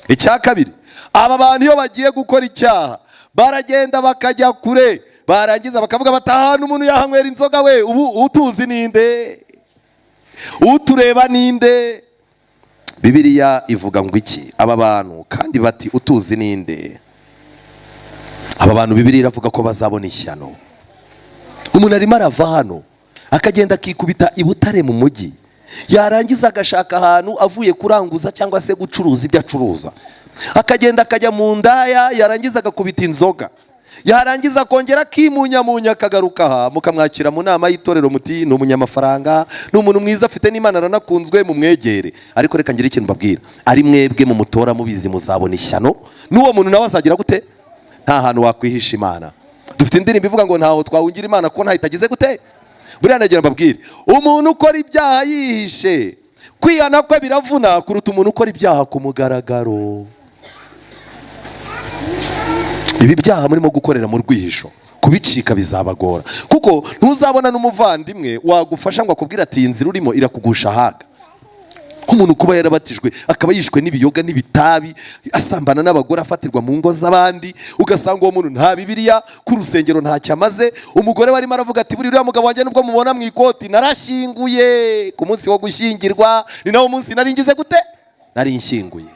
Icya kabiri, aba bantu iyo bagiye gukora icyaha baragenda bakajya kure, barangiza bakavuga bati ahantu umuntu yahanywera inzoga we, ubu utuzi ninde? Utureba ninde? Bibiliya ivuga ngo iki? Aba bantu kandi bati utuzi ninde? Aba bantu Bibiliya iravuga ko bazabona ishyano. Umuntu arimo arava hano akagenda akikubita i Butare mu mujyi, yarangiza agashaka ahantu avuye kuranguza cyangwa se gucuruza ibyo acuruza, akagenda akajya mu ndaya, yarangiza agakubita inzoga, yarangiza akongera akimunyamunya akagaruka aha, mukamwakira mu nama y'itorero muti ni umunyamafaranga, ni umuntu mwiza, afite n'Imana, aranakunzwe, mumwegere. Ariko reka ngire ikintu mbabwira, ari mwebwe mumutora mubizi muzabona ishyano, n'uwo muntu nawe azagira gute? Nta hantu wakwihisha Imana. Dufite indirimbo ivuga ngo ntaho twahungira Imana ko ntaho itagize gute. Buriya nagira mbabwire, umuntu ukora ibyaha yihishe, kwihana kwe biravuna kuruta umuntu ukora ibyaha ku mugaragaro. Ibi byaha murimo gukorera mu rwihisho, kubicika bizabagora, kuko ntuzabona n'umuvandimwe wagufasha ngo akubwire ati iyi nzira urimo irakugusha ahaga. Nk'umuntu kuba yarabatijwe akaba yishwe n'ibiyoga n'ibitabi, asambana n'abagore, afatirwa mu ngo z'abandi, ugasanga uwo muntu nta Bibiliya, ku rusengero ntacyo amaze. Umugore warimo aravuga ati buriya uriya mugabo wanjye nubwo mubona mu ikoti narashyinguye, ku munsi wo gushyingirwa ni nawo munsi nari ngize gute? Nari nshyinguye.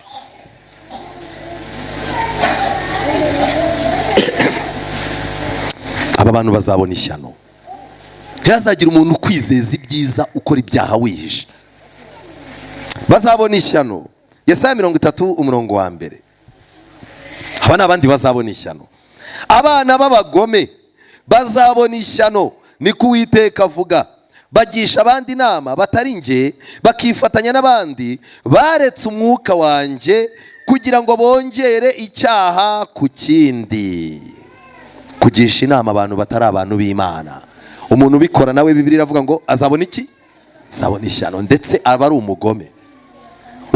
Aba bantu bazabona ishyano. Ntihazagira umuntu ukwizeza ibyiza ukora ibyaha wihishe. Bazabona ishyano. Yesaya 30 umurongo wa 1. Aba ni abandi bazabona ishyano. Abana b'abagome bazabona ishyano, niko Uwiteka avuga. Bagisha abandi inama batari njye, bakifatanya n'abandi baretse umwuka wanjye kugira ngo bongere icyaha ku kindi. Kugisha inama abantu batari abantu b'Imana. Umuntu ubikora nawe Bibiliya iravuga ngo azabona iki? Azabona ishyano, ndetse aba ari umugome.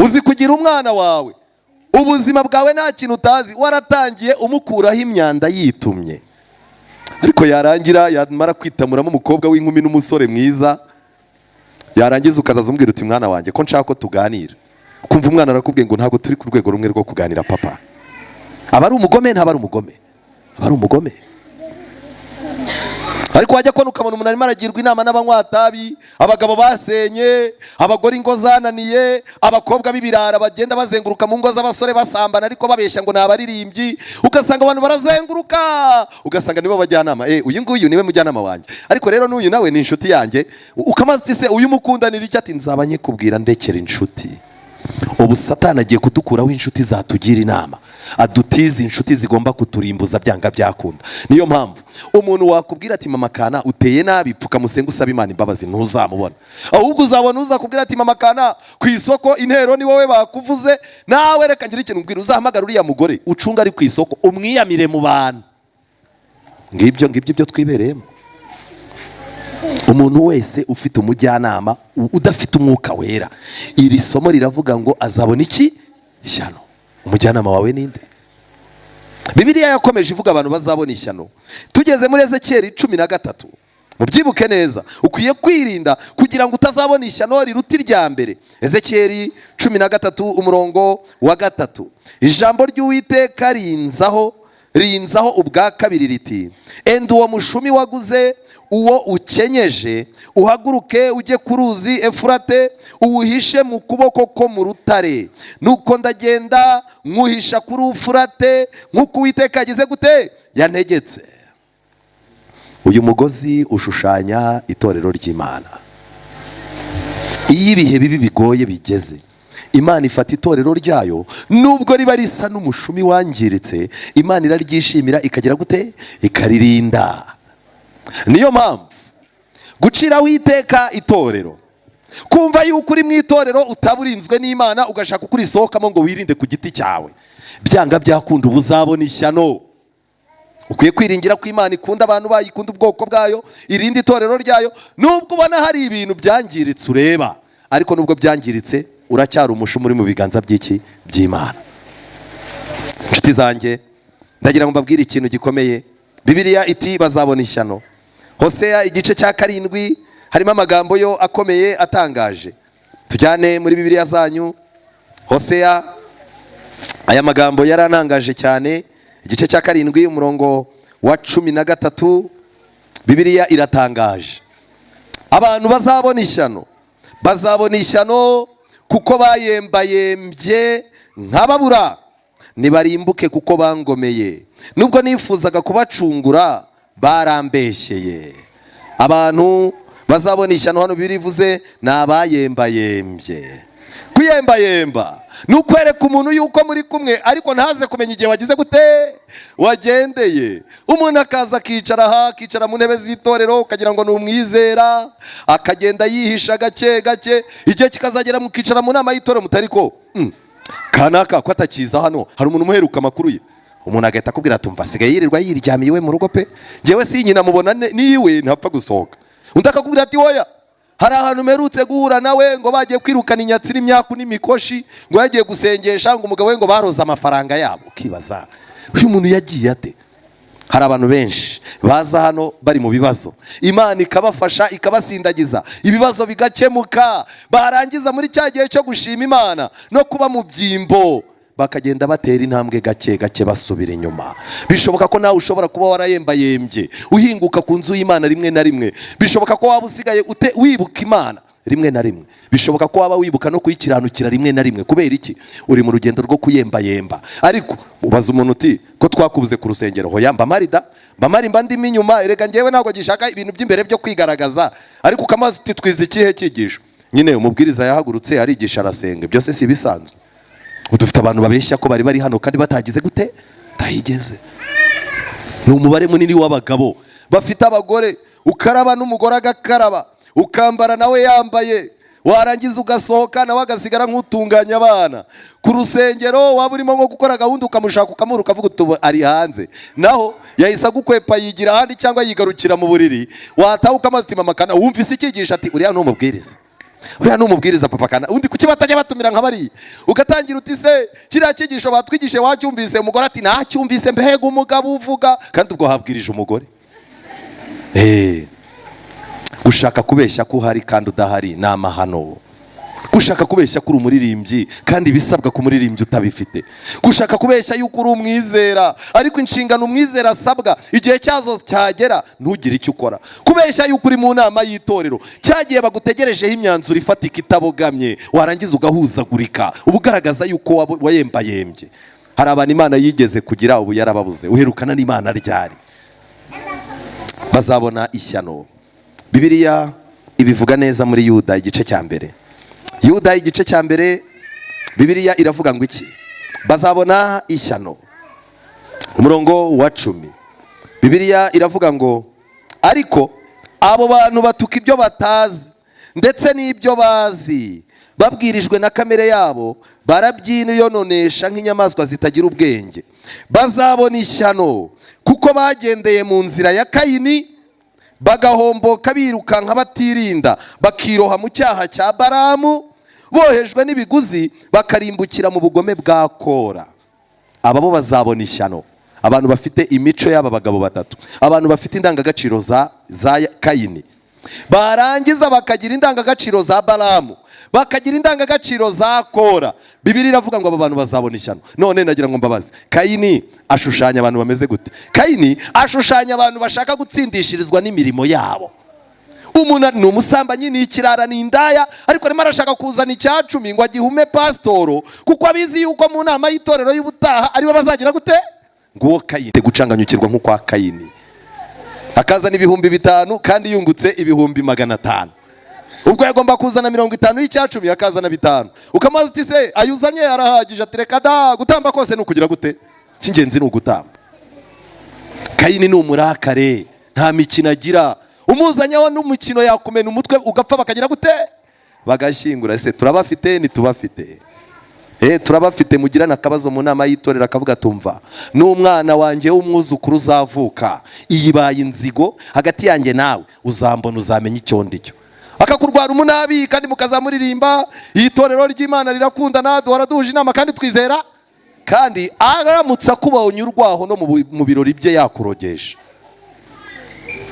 Uzi kugira umwana wawe, ubuzima bwawe nta kintu utazi, waratangiye umukuraho imyanda yitumye, ariko yarangira yamara kwitamuramo umukobwa w'inkumi n'umusore mwiza, yarangiza ukazaza umubwira uti: "Mwana wanjye, ko nshaka ko tuganira?" Kumva umwana arakubwiye ngo: "Ntabwo turi ku rwego rumwe rwo kuganira, papa." Aba ari umugome? Ntaba ari umugome? Aba ari umugome. Ariko wajya kubona ukabona umuntu arimo aragirwa inama n'abanywa-tabi, abagabo basenye, abagore ingo zananiye, abakobwa b'ibirara bagenda bazenguruka mu ngo z'abasore basambana ariko babeshya ngo ni abaririmbyi. Ugasanga abantu barazenguruka, ugasanga nibo bajyanama. Uyu nguyu niwe mujyanama wanjye, ariko rero n'uyu nawe ni inshuti yanjye. Ukamaze uti: "Se uyu mukundanira icyo?" Ati: "Nzaba nyikubwira, ndekera inshuti." Ubu Satani agiye kudukuraho inshuti zatugira inama, adutize inshuti zigomba kuturimbuza byanga byakunda. Niyo mpamvu umuntu wakubwira ati: "Mama kana, uteye nabi, pfukamusenge usaba Imana imbabazi," ntuzamubona. Ahubwo uzabona uzakubwira ati: "Mama kana, ku isoko intero ni wowe bakuvuze." Nawe reka ngire ikintu ubwira: uzahamagara uriya mugore ucunga ari ku isoko, umwiyamire mu bantu. Ngibyo, ngibyo ibyo twibereyemo. Umuntu wese ufite umujyanama udafite Umwuka Wera, iri somo riravuga ngo azabona iki? Ishyano. Umujyanama wawe ninde? Bibiliya yakomeje ivuga abantu bazabona ishyano. Tugeze muri Ezekiyeli 13, mubyibuke neza, ukwiye kwirinda kugira ngo utazabona ishyano riruta irya mbere. Ezekiyeli 13, umurongo wa 3: "Ijambo ry'Uwiteka rinzaho ubwa kabiri riti: 'Enda uwo mushumi waguze, uwo ukenyeje, uhaguruke ujye ku ruzi Efurate, uwuhishe mu kuboko ko mu rutare.' Nuko ndagenda nywuhisha kuri Ufurate, nk'uko Uwiteka yagize gute? Yantegetse." Uyu mugozi ushushanya itorero ry'Imana. Iyo ibihe bibi bigoye bigeze, Imana ifata itorero ryayo, nubwo riba risa n'umushumi wangiritse, Imana iraryishimira, ikagira gute? Ikaririnda. Niyo mpamvu guciraho iteka itorero, kumva yuko uri mu itorero utaba urinzwe n'Imana, ugashaka uko urisohokamo ngo wirinde ku giti cyawe, byanga byakunda uba uzabona ishyano. Ukwiye kwiringira ko Imana ikunda abantu bayo, ikunda ubwoko bwayo, irindi itorero ryayo, nubwo ubona hari ibintu byangiritse ureba. Ariko nubwo byangiritse, uracyari umushumi uri mu biganza by'iki? By'Imana. Inshuti zanjye, ndagira ngo mbabwire ikintu gikomeye. Bibiliya iti: "Bazabona ishyano." Hoseya igice cya 7 harimo amagambo yo akomeye atangaje. Tujyane muri Bibiliya zanyu Hoseya. Aya magambo yarantangaje cyane. Igice cya 7, umurongo wa 13, Bibiliya iratangaje. Abantu bazabona ishyano, bazabona ishyano kuko bayembayembye nkababura. Nibarimbuke kuko bangomeye. Nubwo nifuzaga kubacungura, barambeshyeye. Abantu bazabona ishyano hano birivuze ni abayembayembye. Kuyembayemba ni ukwereka umuntu yuko muri kumwe, ariko ntaze kumenya igihe wagize gute, wagendeye. Umuntu akaza akicara aha, akicara mu ntebe z'itorero, ukagira ngo ni umwizera, akagenda yihisha gake gake, igihe kikazagera mukicara mu nama y'itorero mutari ko kanaka ko atakiza hano, hari umuntu umuheruka amakuru ye?" Umuntu agahita akubwira ati: "Umva, asigaye yirirwa yiryamiye iwe mu rugo pe, njyewe si nyina mubona niwe ntapfa gusohoka." Undi akakubwira ati: "Oya, hari ahantu mperutse guhura nawe, ngo bagiye kwirukana inyatsi n'imyaku n'imikoshi, ngo yagiye gusengesha, ngo umugabo we ngo baroze amafaranga yabo." Ukibaza: uyu muntu yagiye ate? Hari abantu benshi baza hano bari mu bibazo, Imana ikabafasha, ikabasindagiza, ibibazo bigakemuka. Barangiza muri cya gihe cyo gushima Imana no kuba mu byimbo, bakagenda batera intambwe gake gake basubira inyuma. Bishoboka ko nawe ushobora kuba warayembayembye uhinguka ku nzu y'Imana rimwe na rimwe. Bishoboka ko waba usigaye wibuka Imana rimwe na rimwe. Bishoboka ko waba wibuka no kuyikiranukira rimwe na rimwe. Kubera iki? Uri mu rugendo rwo kuyembayemba. Ariko ubaza umuntu uti: "Ko twakubuze ku rusengero?" "Hoya, mba marida, mba mari, mba ndimo inyuma. Erega njyewe ntabwo gishaka ibintu by'imbere byo kwigaragaza." Ariko ukamaze uti: "Twize ikihe cyigisho?" Nyine umubwiriza yahagurutse arigisha, arasenga. Byose si ibisanzwe. Ubu dufite abantu babeshya ko bari bari hano kandi batagize gute? Batahigeze. Ni umubare munini w'abagabo bafite abagore. Ukaraba n'umugore agakaraba, ukambara nawe yambaye, warangiza ugasohoka nawe agasigara nk'utunganya abana ku rusengero. Waba urimo nko gukora gahunda, ukamushaka ukamubura, ukavuga uti: "Ubu ari hanze." Naho yahise agukwepa, yigira ahandi cyangwa yigarukira mu buriri. Wataha ukamaze uti: "Mama kana, wumvise icyigisho?" Ati: "Uriya ni umubwiriza." Uriya ni umubwiriza papa kana undi, kuki batajya batumira nka bariya? Ugatangira uti: "Se kiriya cyigisho batwigishije wacyumvise?" Umugore ati: "Nacyumvise, mbega umugabo uvuga!" Kandi ubwo habwirije umugore. Gushaka kubeshya ko uhari kandi udahari ni amahano. Gushaka kubeshya ko uri umuririmbyi kandi ibisabwa ku muririmbyi utabifite, gushaka kubeshya yuko uri umwizera ariko inshingano umwizera asabwa igihe cyazo cyagera ntugire icyo ukora, kubeshya yuko uri mu nama y'itorero cyagiye bagutegerejeho imyanzuro ifatika itabogamye, warangiza ugahuzagurika, uba ugaragaza yuko wayembayembye. Hari abantu Imana yigeze kugira, ubu yarababuze. Uherukana n'Imana ryari? Bazabona ishyano. Bibiliya ibivuga neza muri Yuda igice cya mbere. Yuda igice cya mbere, Bibiliya iravuga ngo iki? Bazabona ishyano. Umurongo wa 10, Bibiliya iravuga ngo: "Ariko abo bantu batuka ibyo batazi, ndetse n'ibyo bazi babwirijwe na kamere yabo barabyiyononesha nk'inyamaswa zitagira ubwenge. Bazabona ishyano kuko bagendeye mu nzira ya Kayini, bagahomboka birukanka batirinda, bakiroha mu cyaha cya Baramu, bohejwe n'ibiguzi bakarimbukira mu bugome bwa Kora." Aba bo bazabona ishyano. Abantu bafite imico y'aba bagabo batatu, abantu bafite indangagaciro za Kayini, barangiza bakagira indangagaciro za Baramu, bakagira indangagaciro za Kora, Bibiliya iravuga ngo aba bantu bazabona ishyano. None nagira ngo mbabaze: Kayini ashushanya abantu bameze gute? Kayini ashushanya abantu bashaka gutsindishirizwa n'imirimo yabo. Umuntu ni umusambanyi, ni ikirara, ni indaya, ariko arimo arashaka kuzana icyacumi ngo agihume pasitoro, kuko abizi yuko mu nama y'itorero y'ubutaha aribo bazagira gute? Nguwo Kayini. Gucanganyukirwa nk'ukwa Kayini, akazana 5000 kandi yungutse 500,000. Ubwo yagomba kuzana 50 y'icyacumi, akazana 5. Ukamubaza uti: "Se ayuzanye arahagije?" Ati: "Reka da, gutamba kose ni ukugira gute? Icy'ingenzi ni ugutamba." Kayini ni umurakare, nta mikino agira. Umuzanyeho n'umukino yakumena umutwe ugapfa, bakagira gute? Bagashyingura. Ese turabafite? Ntitubafite? Turabafite. Mugirana akabazo mu nama y'itorero, akavuga: "Tumva, n'umwana wanjye w'umwuzukuru uzavuka, iyi baye inzigo hagati yanjye nawe, uzambona uzamenya icyo ndicyo." Akakurwara umunabi kandi mukazamuririmba: "Iyi torero ry'Imana rirakundana, duhora duhuje inama kandi twizera." Kandi aramutse akubonye urwaho no mu birori bye yakurogesha.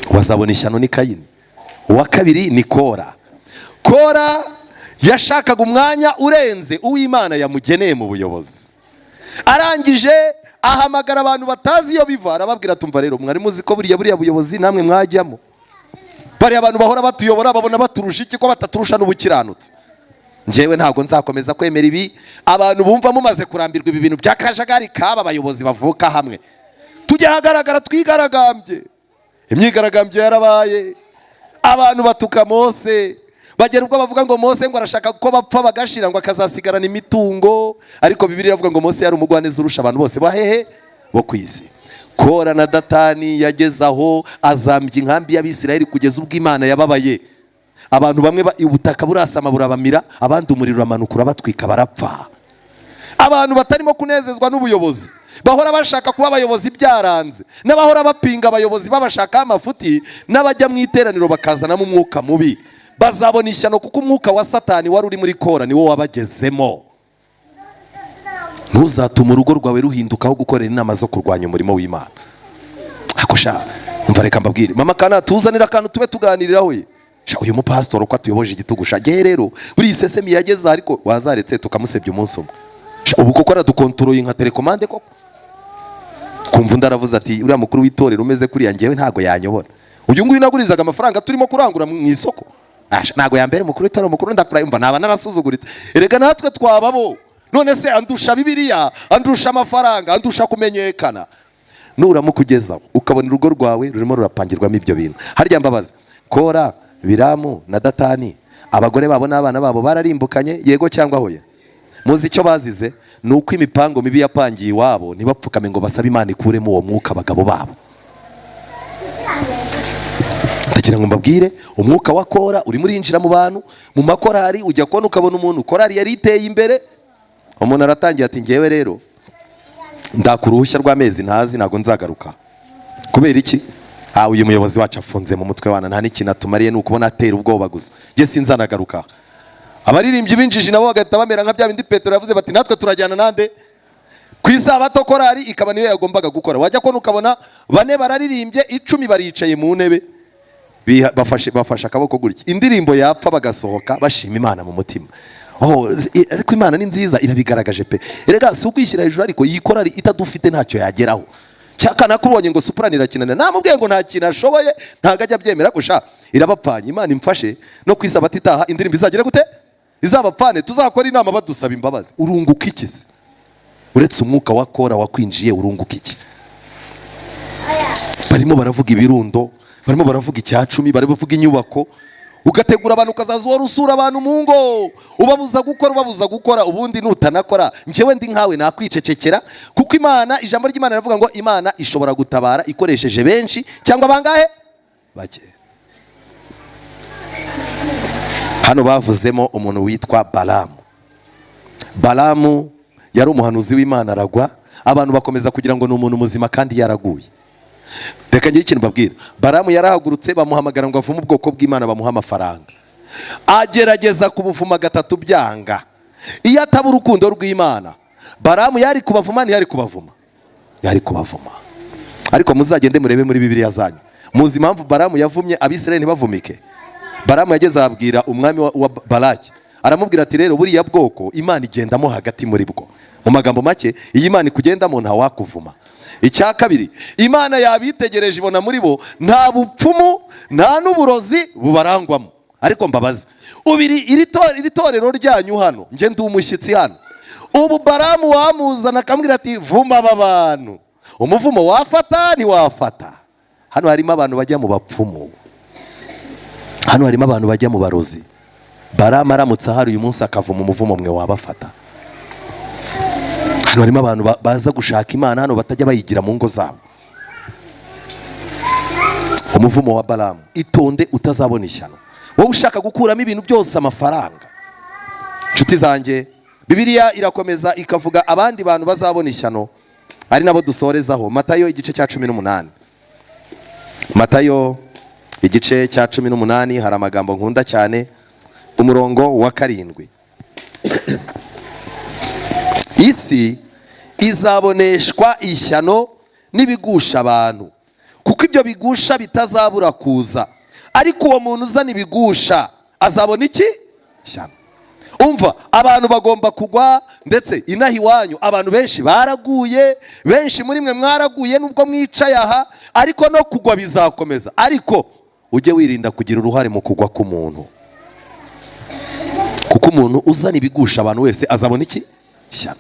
Wazabona ishyano ni Kayini. Uwa kabiri ni Kora. Kora yashakaga umwanya urenze uw'Imana yamugeneye mu buyobozi. Arangije ahamagara abantu batazi iyo biva, arababwira: "Tumva rero, mwari muzi ko buriya buyobozi namwe mwajyamo? Bariya abantu bahora batuyobora babona baturusha iki, ko bataturusha n'ubukiranutsi? Njyewe ntabwo nzakomeza kwemera ibi. Abantu bumva mumaze kurambirwa ibi bintu by'akajagari k'aba bayobozi bavuka hamwe, tujye ahagaragara twigaragambye." Imyigaragambyo yarabaye, abantu batuka Mose, bagera ubwo bavuga ngo Mose ngo arashaka ko bapfa bagashira, ngo akazasigarana imitungo. Ariko Bibiliya iravuga ngo Mose yari umugwaneza urusha abantu bose bahehe bo ku isi. Kora na Datani yageze aho azambya inkambi y'Abisirayeli kugeza ubwo Imana yababaye. Abantu bamwe ubutaka burasama burabamira, abandi umuriro uramanuka urabatwika barapfa. Abantu batarimo kunezezwa n'ubuyobozi, bahora bashaka kuba abayobozi byaranze, n'abahora bapinga abayobozi babashakaho amafuti, n'abajya mu iteraniro bakazanamo umwuka mubi, bazabona ishyano, kuko umwuka wa Satani wari uri muri Kora niwo wabagezemo. Ntuzatume urugo rwawe ruhinduka aho gukorera inama zo kurwanya umurimo w'Imana. Ako sha, umva, reka mbabwire. Mama kana tuzanira akantu tube tuganiriraho we. Sha, uyu mupasitori uko atuyoboje igitugu sha, ngewe rero buriya isesemi yageze aha, ariko wazaretse tukamusebya umunsi umwe sha? Ubu koko aradukontoroye nka télécommande koko. Kumva undi aravuze ati: "Uriya mukuru w'itorero umeze kuriya, ngewe ntago yanyobora. Uyu nguyu nagurizaga amafaranga turimo kurangura mu isoko. Asha, ntago yambere umukuru w'itorero mukuru, ndakura yumva naba narasuzuguritse." Erega natwe twababo. None se andusha Bibiliya, andusha amafaranga, andusha kumenyekana? Nuramuka ugezaho ukabona urugo rwawe rurimo rurapangirwamo ibyo bintu, harya mbabazi, Kora, Biramu na Datani, abagore babo n'abana babo bararimbukanye, yego cyangwa hoya? Muzi icyo bazize? Ni uko imipango mibi yapangiye iwabo, ntibapfukame ngo basabe Imana ikuremo uwo mwuka abagabo babo. Ndagira ngo mbabwire, umwuka wa Kora urimo urinjira mu bantu, mu makorari. Ujya kubona ukabona umuntu, korari yari iteye imbere, umuntu aratangiye ati: "Ngewe rero ndaka uruhushya rw'amezi ntazi, ntabwo nzagaruka." Kubera iki? "Ah, uyu muyobozi wacu afunze mu mutwe wana, nta n'ikintu atumariye, ni ukubona atera ubwoba gusa. Njye sinzanagaruka." Abaririmbyi b'injiji nabo bagahita bamera nka bya bindi Petero yavuze bati natwe turajyana nande ku isabato. Korari ikaba niyo yagombaga gukora, wajya kubona ukabona bane bararirimbye, 10 baricaye mu ntebe, bafashe akaboko gutya, indirimbo yapfa bagasohoka bashima Imana mu mutima. Oh, ariko Imana ni nziza, irabigaragaje pe. Erega si ukwishyira hejuru, ariko iyi korari itadufite ntacyo yageraho. Cyakana kubonye ngo soprano irakinana, namubwiye ngo nta kintu ashoboye, ntabwo ajya abyemera gusha, irabapfanye. Imana imfashe no ku isabato itaha indirimbo izagera gute, izabapfane, tuzakora inama badusaba imbabazi. Urunguka iki se? Uretse umwuka wa Kora wakwinjiye, urunguka iki? Barimo baravuga ibirundo, barimo baravuga 10%, barimo bavuga inyubako. Ugategura abantu, ukazaza uhora usura abantu mu ngo, ubabuza gukora, ubabuza gukora. Ubundi nutanakora, njyewe ndi nkawe nakwicecekera, kuko Imana, ijambo ry'Imana riravuga ngo Imana ishobora gutabara ikoresheje benshi cyangwa bangahe? Bake. Hano bavuzemo umuntu witwa Balamu. Balamu yari umuhanuzi w'Imana, aragwa, abantu bakomeza kugira ngo ni umuntu muzima kandi yaraguye. Reka ngire ikintu mbabwira. Balamu yarahagurutse, bamuhamagara ngo avume ubwoko bw'Imana, bamuha amafaranga, agerageza kubuvuma gatatu byanga. Iyo ataba urukundo rw'Imana, Balamu yari kubavuma? Ntiyari kubavuma, yari kubavuma. Ariko muzagende murebe muri Bibiliya zanyu, muzi impamvu Balamu yavumye Abisirayeli ntibavumike? Balamu yageze ababwira umwami wa Balaki, aramubwira ati rero buriya bwoko Imana igendamo hagati muri bwo. Mu magambo make, iyi Imana ikugendamo ntawakuvuma. Icya kabiri, Imana yabitegereje ibona muri bo nta bupfumu, nta n'uburozi bubarangwamo. Ariko mbabazi, ubiri iri torero ryanyu hano, njye ndi umushyitsi hano. Ubu Balamu wamuzana akambwira ati vuma aba bantu, umuvumo wafata ntiwafata? Hano harimo abantu bajya mu bapfumu, hano harimo abantu bajya mu barozi. Balamu aramutse ahari uyu munsi akavuma, umuvumo mwe wabafata? Hano harimo abantu baza gushaka Imana hano batajya bayigira mu ngo zabo. Umuvumo wa Balamu. Itonde utazabona ishyano, wowe ushaka gukuramo ibintu byose amafaranga. Inshuti zanjye, Bibiliya irakomeza ikavuga abandi bantu bazabona ishyano, ari nabo dusorezaho. Matayo igice cya 18, Matayo igice cya 18, hari amagambo nkunda cyane, umurongo wa 7: isi izaboneshwa ishyano n'ibigusha abantu, kuko ibyo bigusha bitazabura kuza, ariko uwo muntu uzana ibigusha azabona iki? Ishyano. Umva, abantu bagomba kugwa, ndetse inaha iwanyu abantu benshi baraguye, benshi muri mwe mwaraguye nubwo mwicaye aha, ariko no kugwa bizakomeza. Ariko ujye wirinda kugira uruhare mu kugwa k'umuntu, kuko umuntu uzana ibigusha abantu wese azabona iki? Ishyano.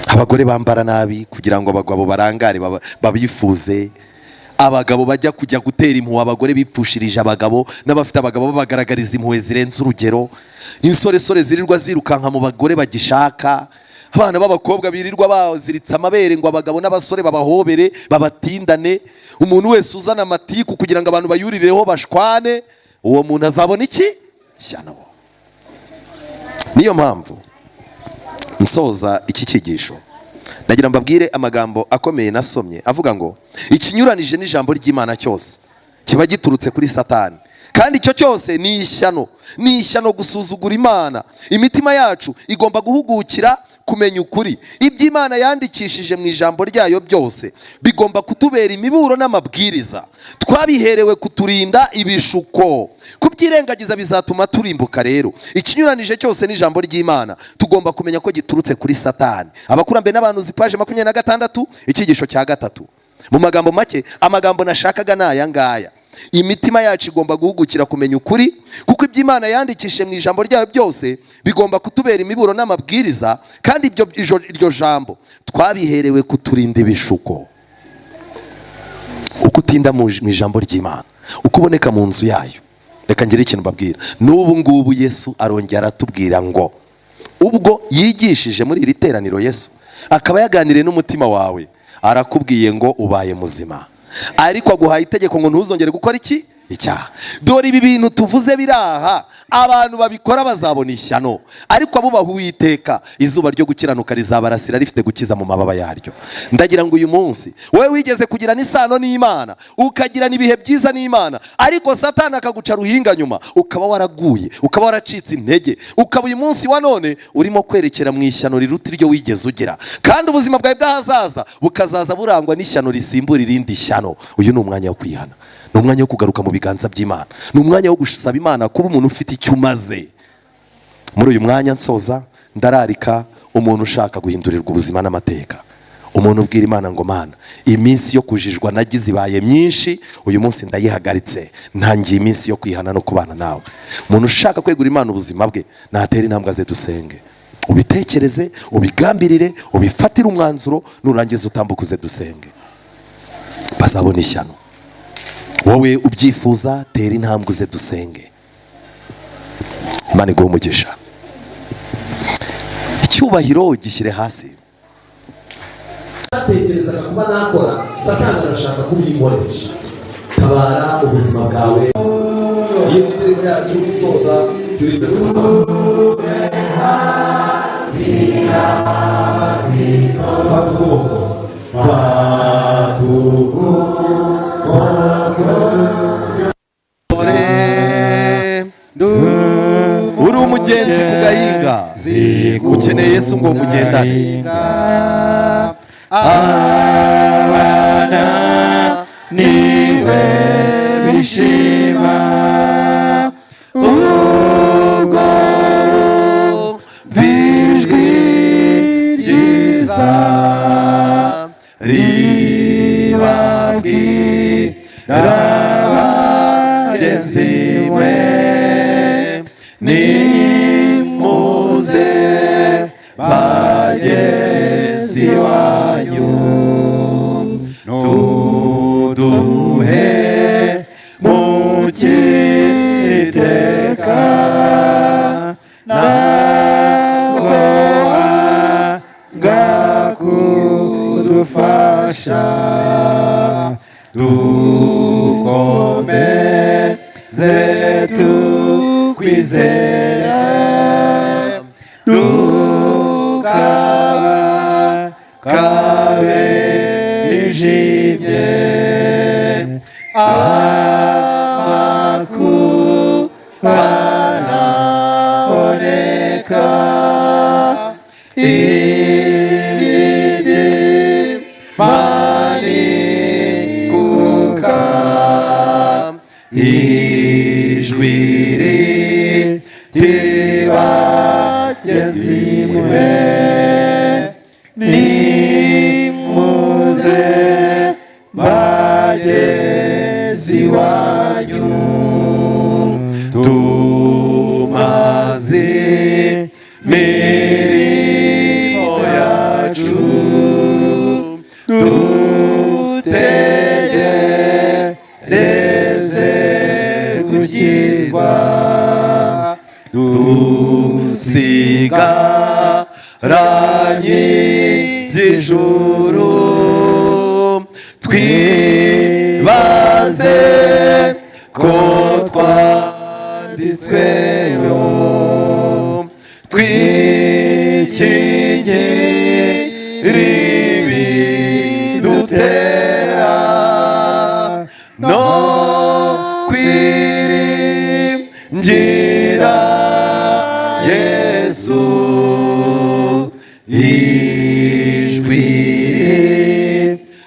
Abagore bambara nabi kugira ngo abagabo barangare babifuze, abagabo bajya kujya gutera impuhwe abagore bipfushirije abagabo, n'abafite abagabo babagaragariza impuhwe zirenze urugero, insoresore zirirwa zirukanka mu bagore bagishaka, abana b'abakobwa birirwa baziritse amabere ngo abagabo n'abasore babahobere babatindane. Umuntu wese uzana amatiku kugira ngo abantu bayurireho bashwane, uwo muntu azabona iki? Ishyano. Niyo mpamvu nsoza iki cyigisho nagira mbabwire amagambo akomeye nasomye avuga ngo ikinyuranije n'ijambo ry'Imana cyose kiba giturutse kuri Satani, kandi icyo cyose ni ishyano. Ni ishyano gusuzugura Imana. Imitima yacu igomba guhugukira kumenya ukuri. Ibyo Imana yandikishije mu ijambo ryayo byose bigomba kutubera imiburo n'amabwiriza. Twabiherewe kuturinda ibishuko. Kubyirengagiza bizatuma turimbuka. Rero ikinyuranije cyose n'ijambo ry'Imana tugomba kumenya ko giturutse kuri Satani. Abakurambere n'abahanuzi, paje 26, icyigisho cya gatatu. Mu magambo make, amagambo nashakaga ni aya ngaya: imitima yacu igomba guhugukira kumenya ukuri, kuko ibyo Imana yandikishije mu ijambo ryayo byose bigomba kutubera imiburo n'amabwiriza, kandi iryo jambo twabiherewe kuturinda ibishuko. Uko utinda mu ijambo ry'Imana, uko uboneka mu nzu yayo. Reka ngire ikintu mbabwira. N'ubu ngubu Yesu arongera aratubwira ngo ubwo yigishije muri iri teraniro, Yesu akaba yaganiriye n'umutima wawe, arakubwiye ngo ubaye muzima, ariko aguhaye itegeko ngo ntuzongere gukora iki? Icyaha. Dore ibi bintu tuvuze biraha, abantu babikora bazabona ishyano, ariko abubaha Uwiteka izuba ryo gukiranuka rizabarasira rifite gukiza mu mababa yaryo. Ndagira ngo uyu munsi wowe wigeze kugirana isano n'Imana, ukagirana ibihe byiza n'Imana, ariko Satani akaguca ruhinga nyuma, ukaba waraguye, ukaba waracitse intege, ukaba uyu munsi wa none urimo kwerekera mu ishyano riruta iryo wigeze ugira, kandi ubuzima bwawe bw'ahazaza bukazaza burangwa n'ishyano risimbura irindi shyano. Uyu ni umwanya wo kwihana, ni umwanya wo kugaruka mu biganza by'Imana, ni umwanya wo gusaba Imana kuba umuntu ufite icyo umaze. Muri uyu mwanya nsoza, ndararika umuntu ushaka guhindurirwa ubuzima n'amateka, umuntu ubwira Imana ngo: "Mana, iminsi yo kujijwa nagize ibaye myinshi, uyu munsi ndayihagaritse, ntangiye iminsi yo kwihana no kubana nawe." Umuntu ushaka kwegura Imana ubuzima bwe natera intambwe ze dusenge. Ubitekereze, ubigambirire, ubifatire umwanzuro, nurangiza utambuke uze dusenge. Bazabona ishyano. Wowe ubyifuza, tera intambwe uze dusenge. Imana iguhe umugisha. Icyubahiro gishyire hasi. Natekerezaga kuba nakora, Satani arashaka kubinkoresha. Tabara ubuzima bwawe. Iyi ni indirimbo yacu isoza, turi fata ukuboko, fata ukuboko. Uri umugenzi ku gahinga, ukeneye Yesu ngo mugendane. Abana niwe bishima ubwo ijwi ryiza ribabwira: "Bagenzi mwe, nimuze bagezi wanyu, tuduhe mukiteka ntabwo wanga kudufasha, dukomeze tukwizere, dukaba kabe ijimye amakuba naboneka, ibidi manikuka, ijwi riti: 'Bagenzi mwe, nimuze bagezi wanyu, tumaze mirimo yacu, dutegereze gukizwa, dusigaranye by'ijuru, twibaze ko twanditsweyo, twikingire ibidutera no kwiringira Yesu.' Ijwi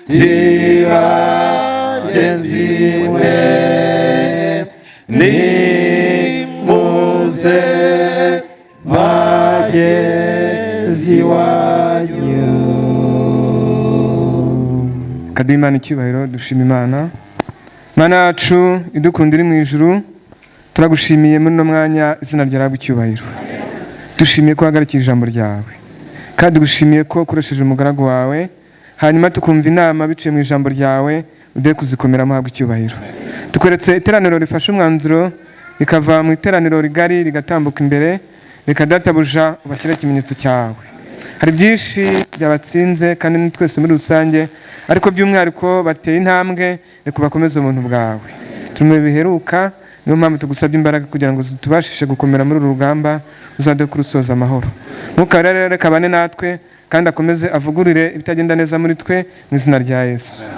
riti: 'Bagenzi mwe, nimuze bagezi wanyu.'" Kaduha Imana icyubahiro, dushima Imana. Mana yacu idukunda iri mu ijuru, turagushimiye muri uno mwanya, izina ryawe icyubahiro. Dushimiye ko wahagarikiye ijambo ryawe, kandi dushimiye ko ukoresheje umugaragu wawe, hanyuma tukumva inama biciye mu ijambo ryawe, uduhe kuzikomeramo. Habwa icyubahiro. Tukweretse iteraniro rifashe umwanzuro, rikava mu iteraniro rigari rigatambuka imbere. Reka databuja ubashyire ikimenyetso cyawe. Hari byinshi byabatsinze, kandi ni twese muri rusange, ariko by'umwihariko bateye intambwe, reka bakomeze ubuntu bwawe. Turi mu bihe biheruka, niyo mpamvu tugusabye imbaraga kugira ngo zitubashishe gukomera muri uru rugamba, uzaduhe kurusoza amahoro. Mwuka Wera rero reka abane natwe kandi akomeze avugurure ibitagenda neza muri twe, mu izina rya Yesu.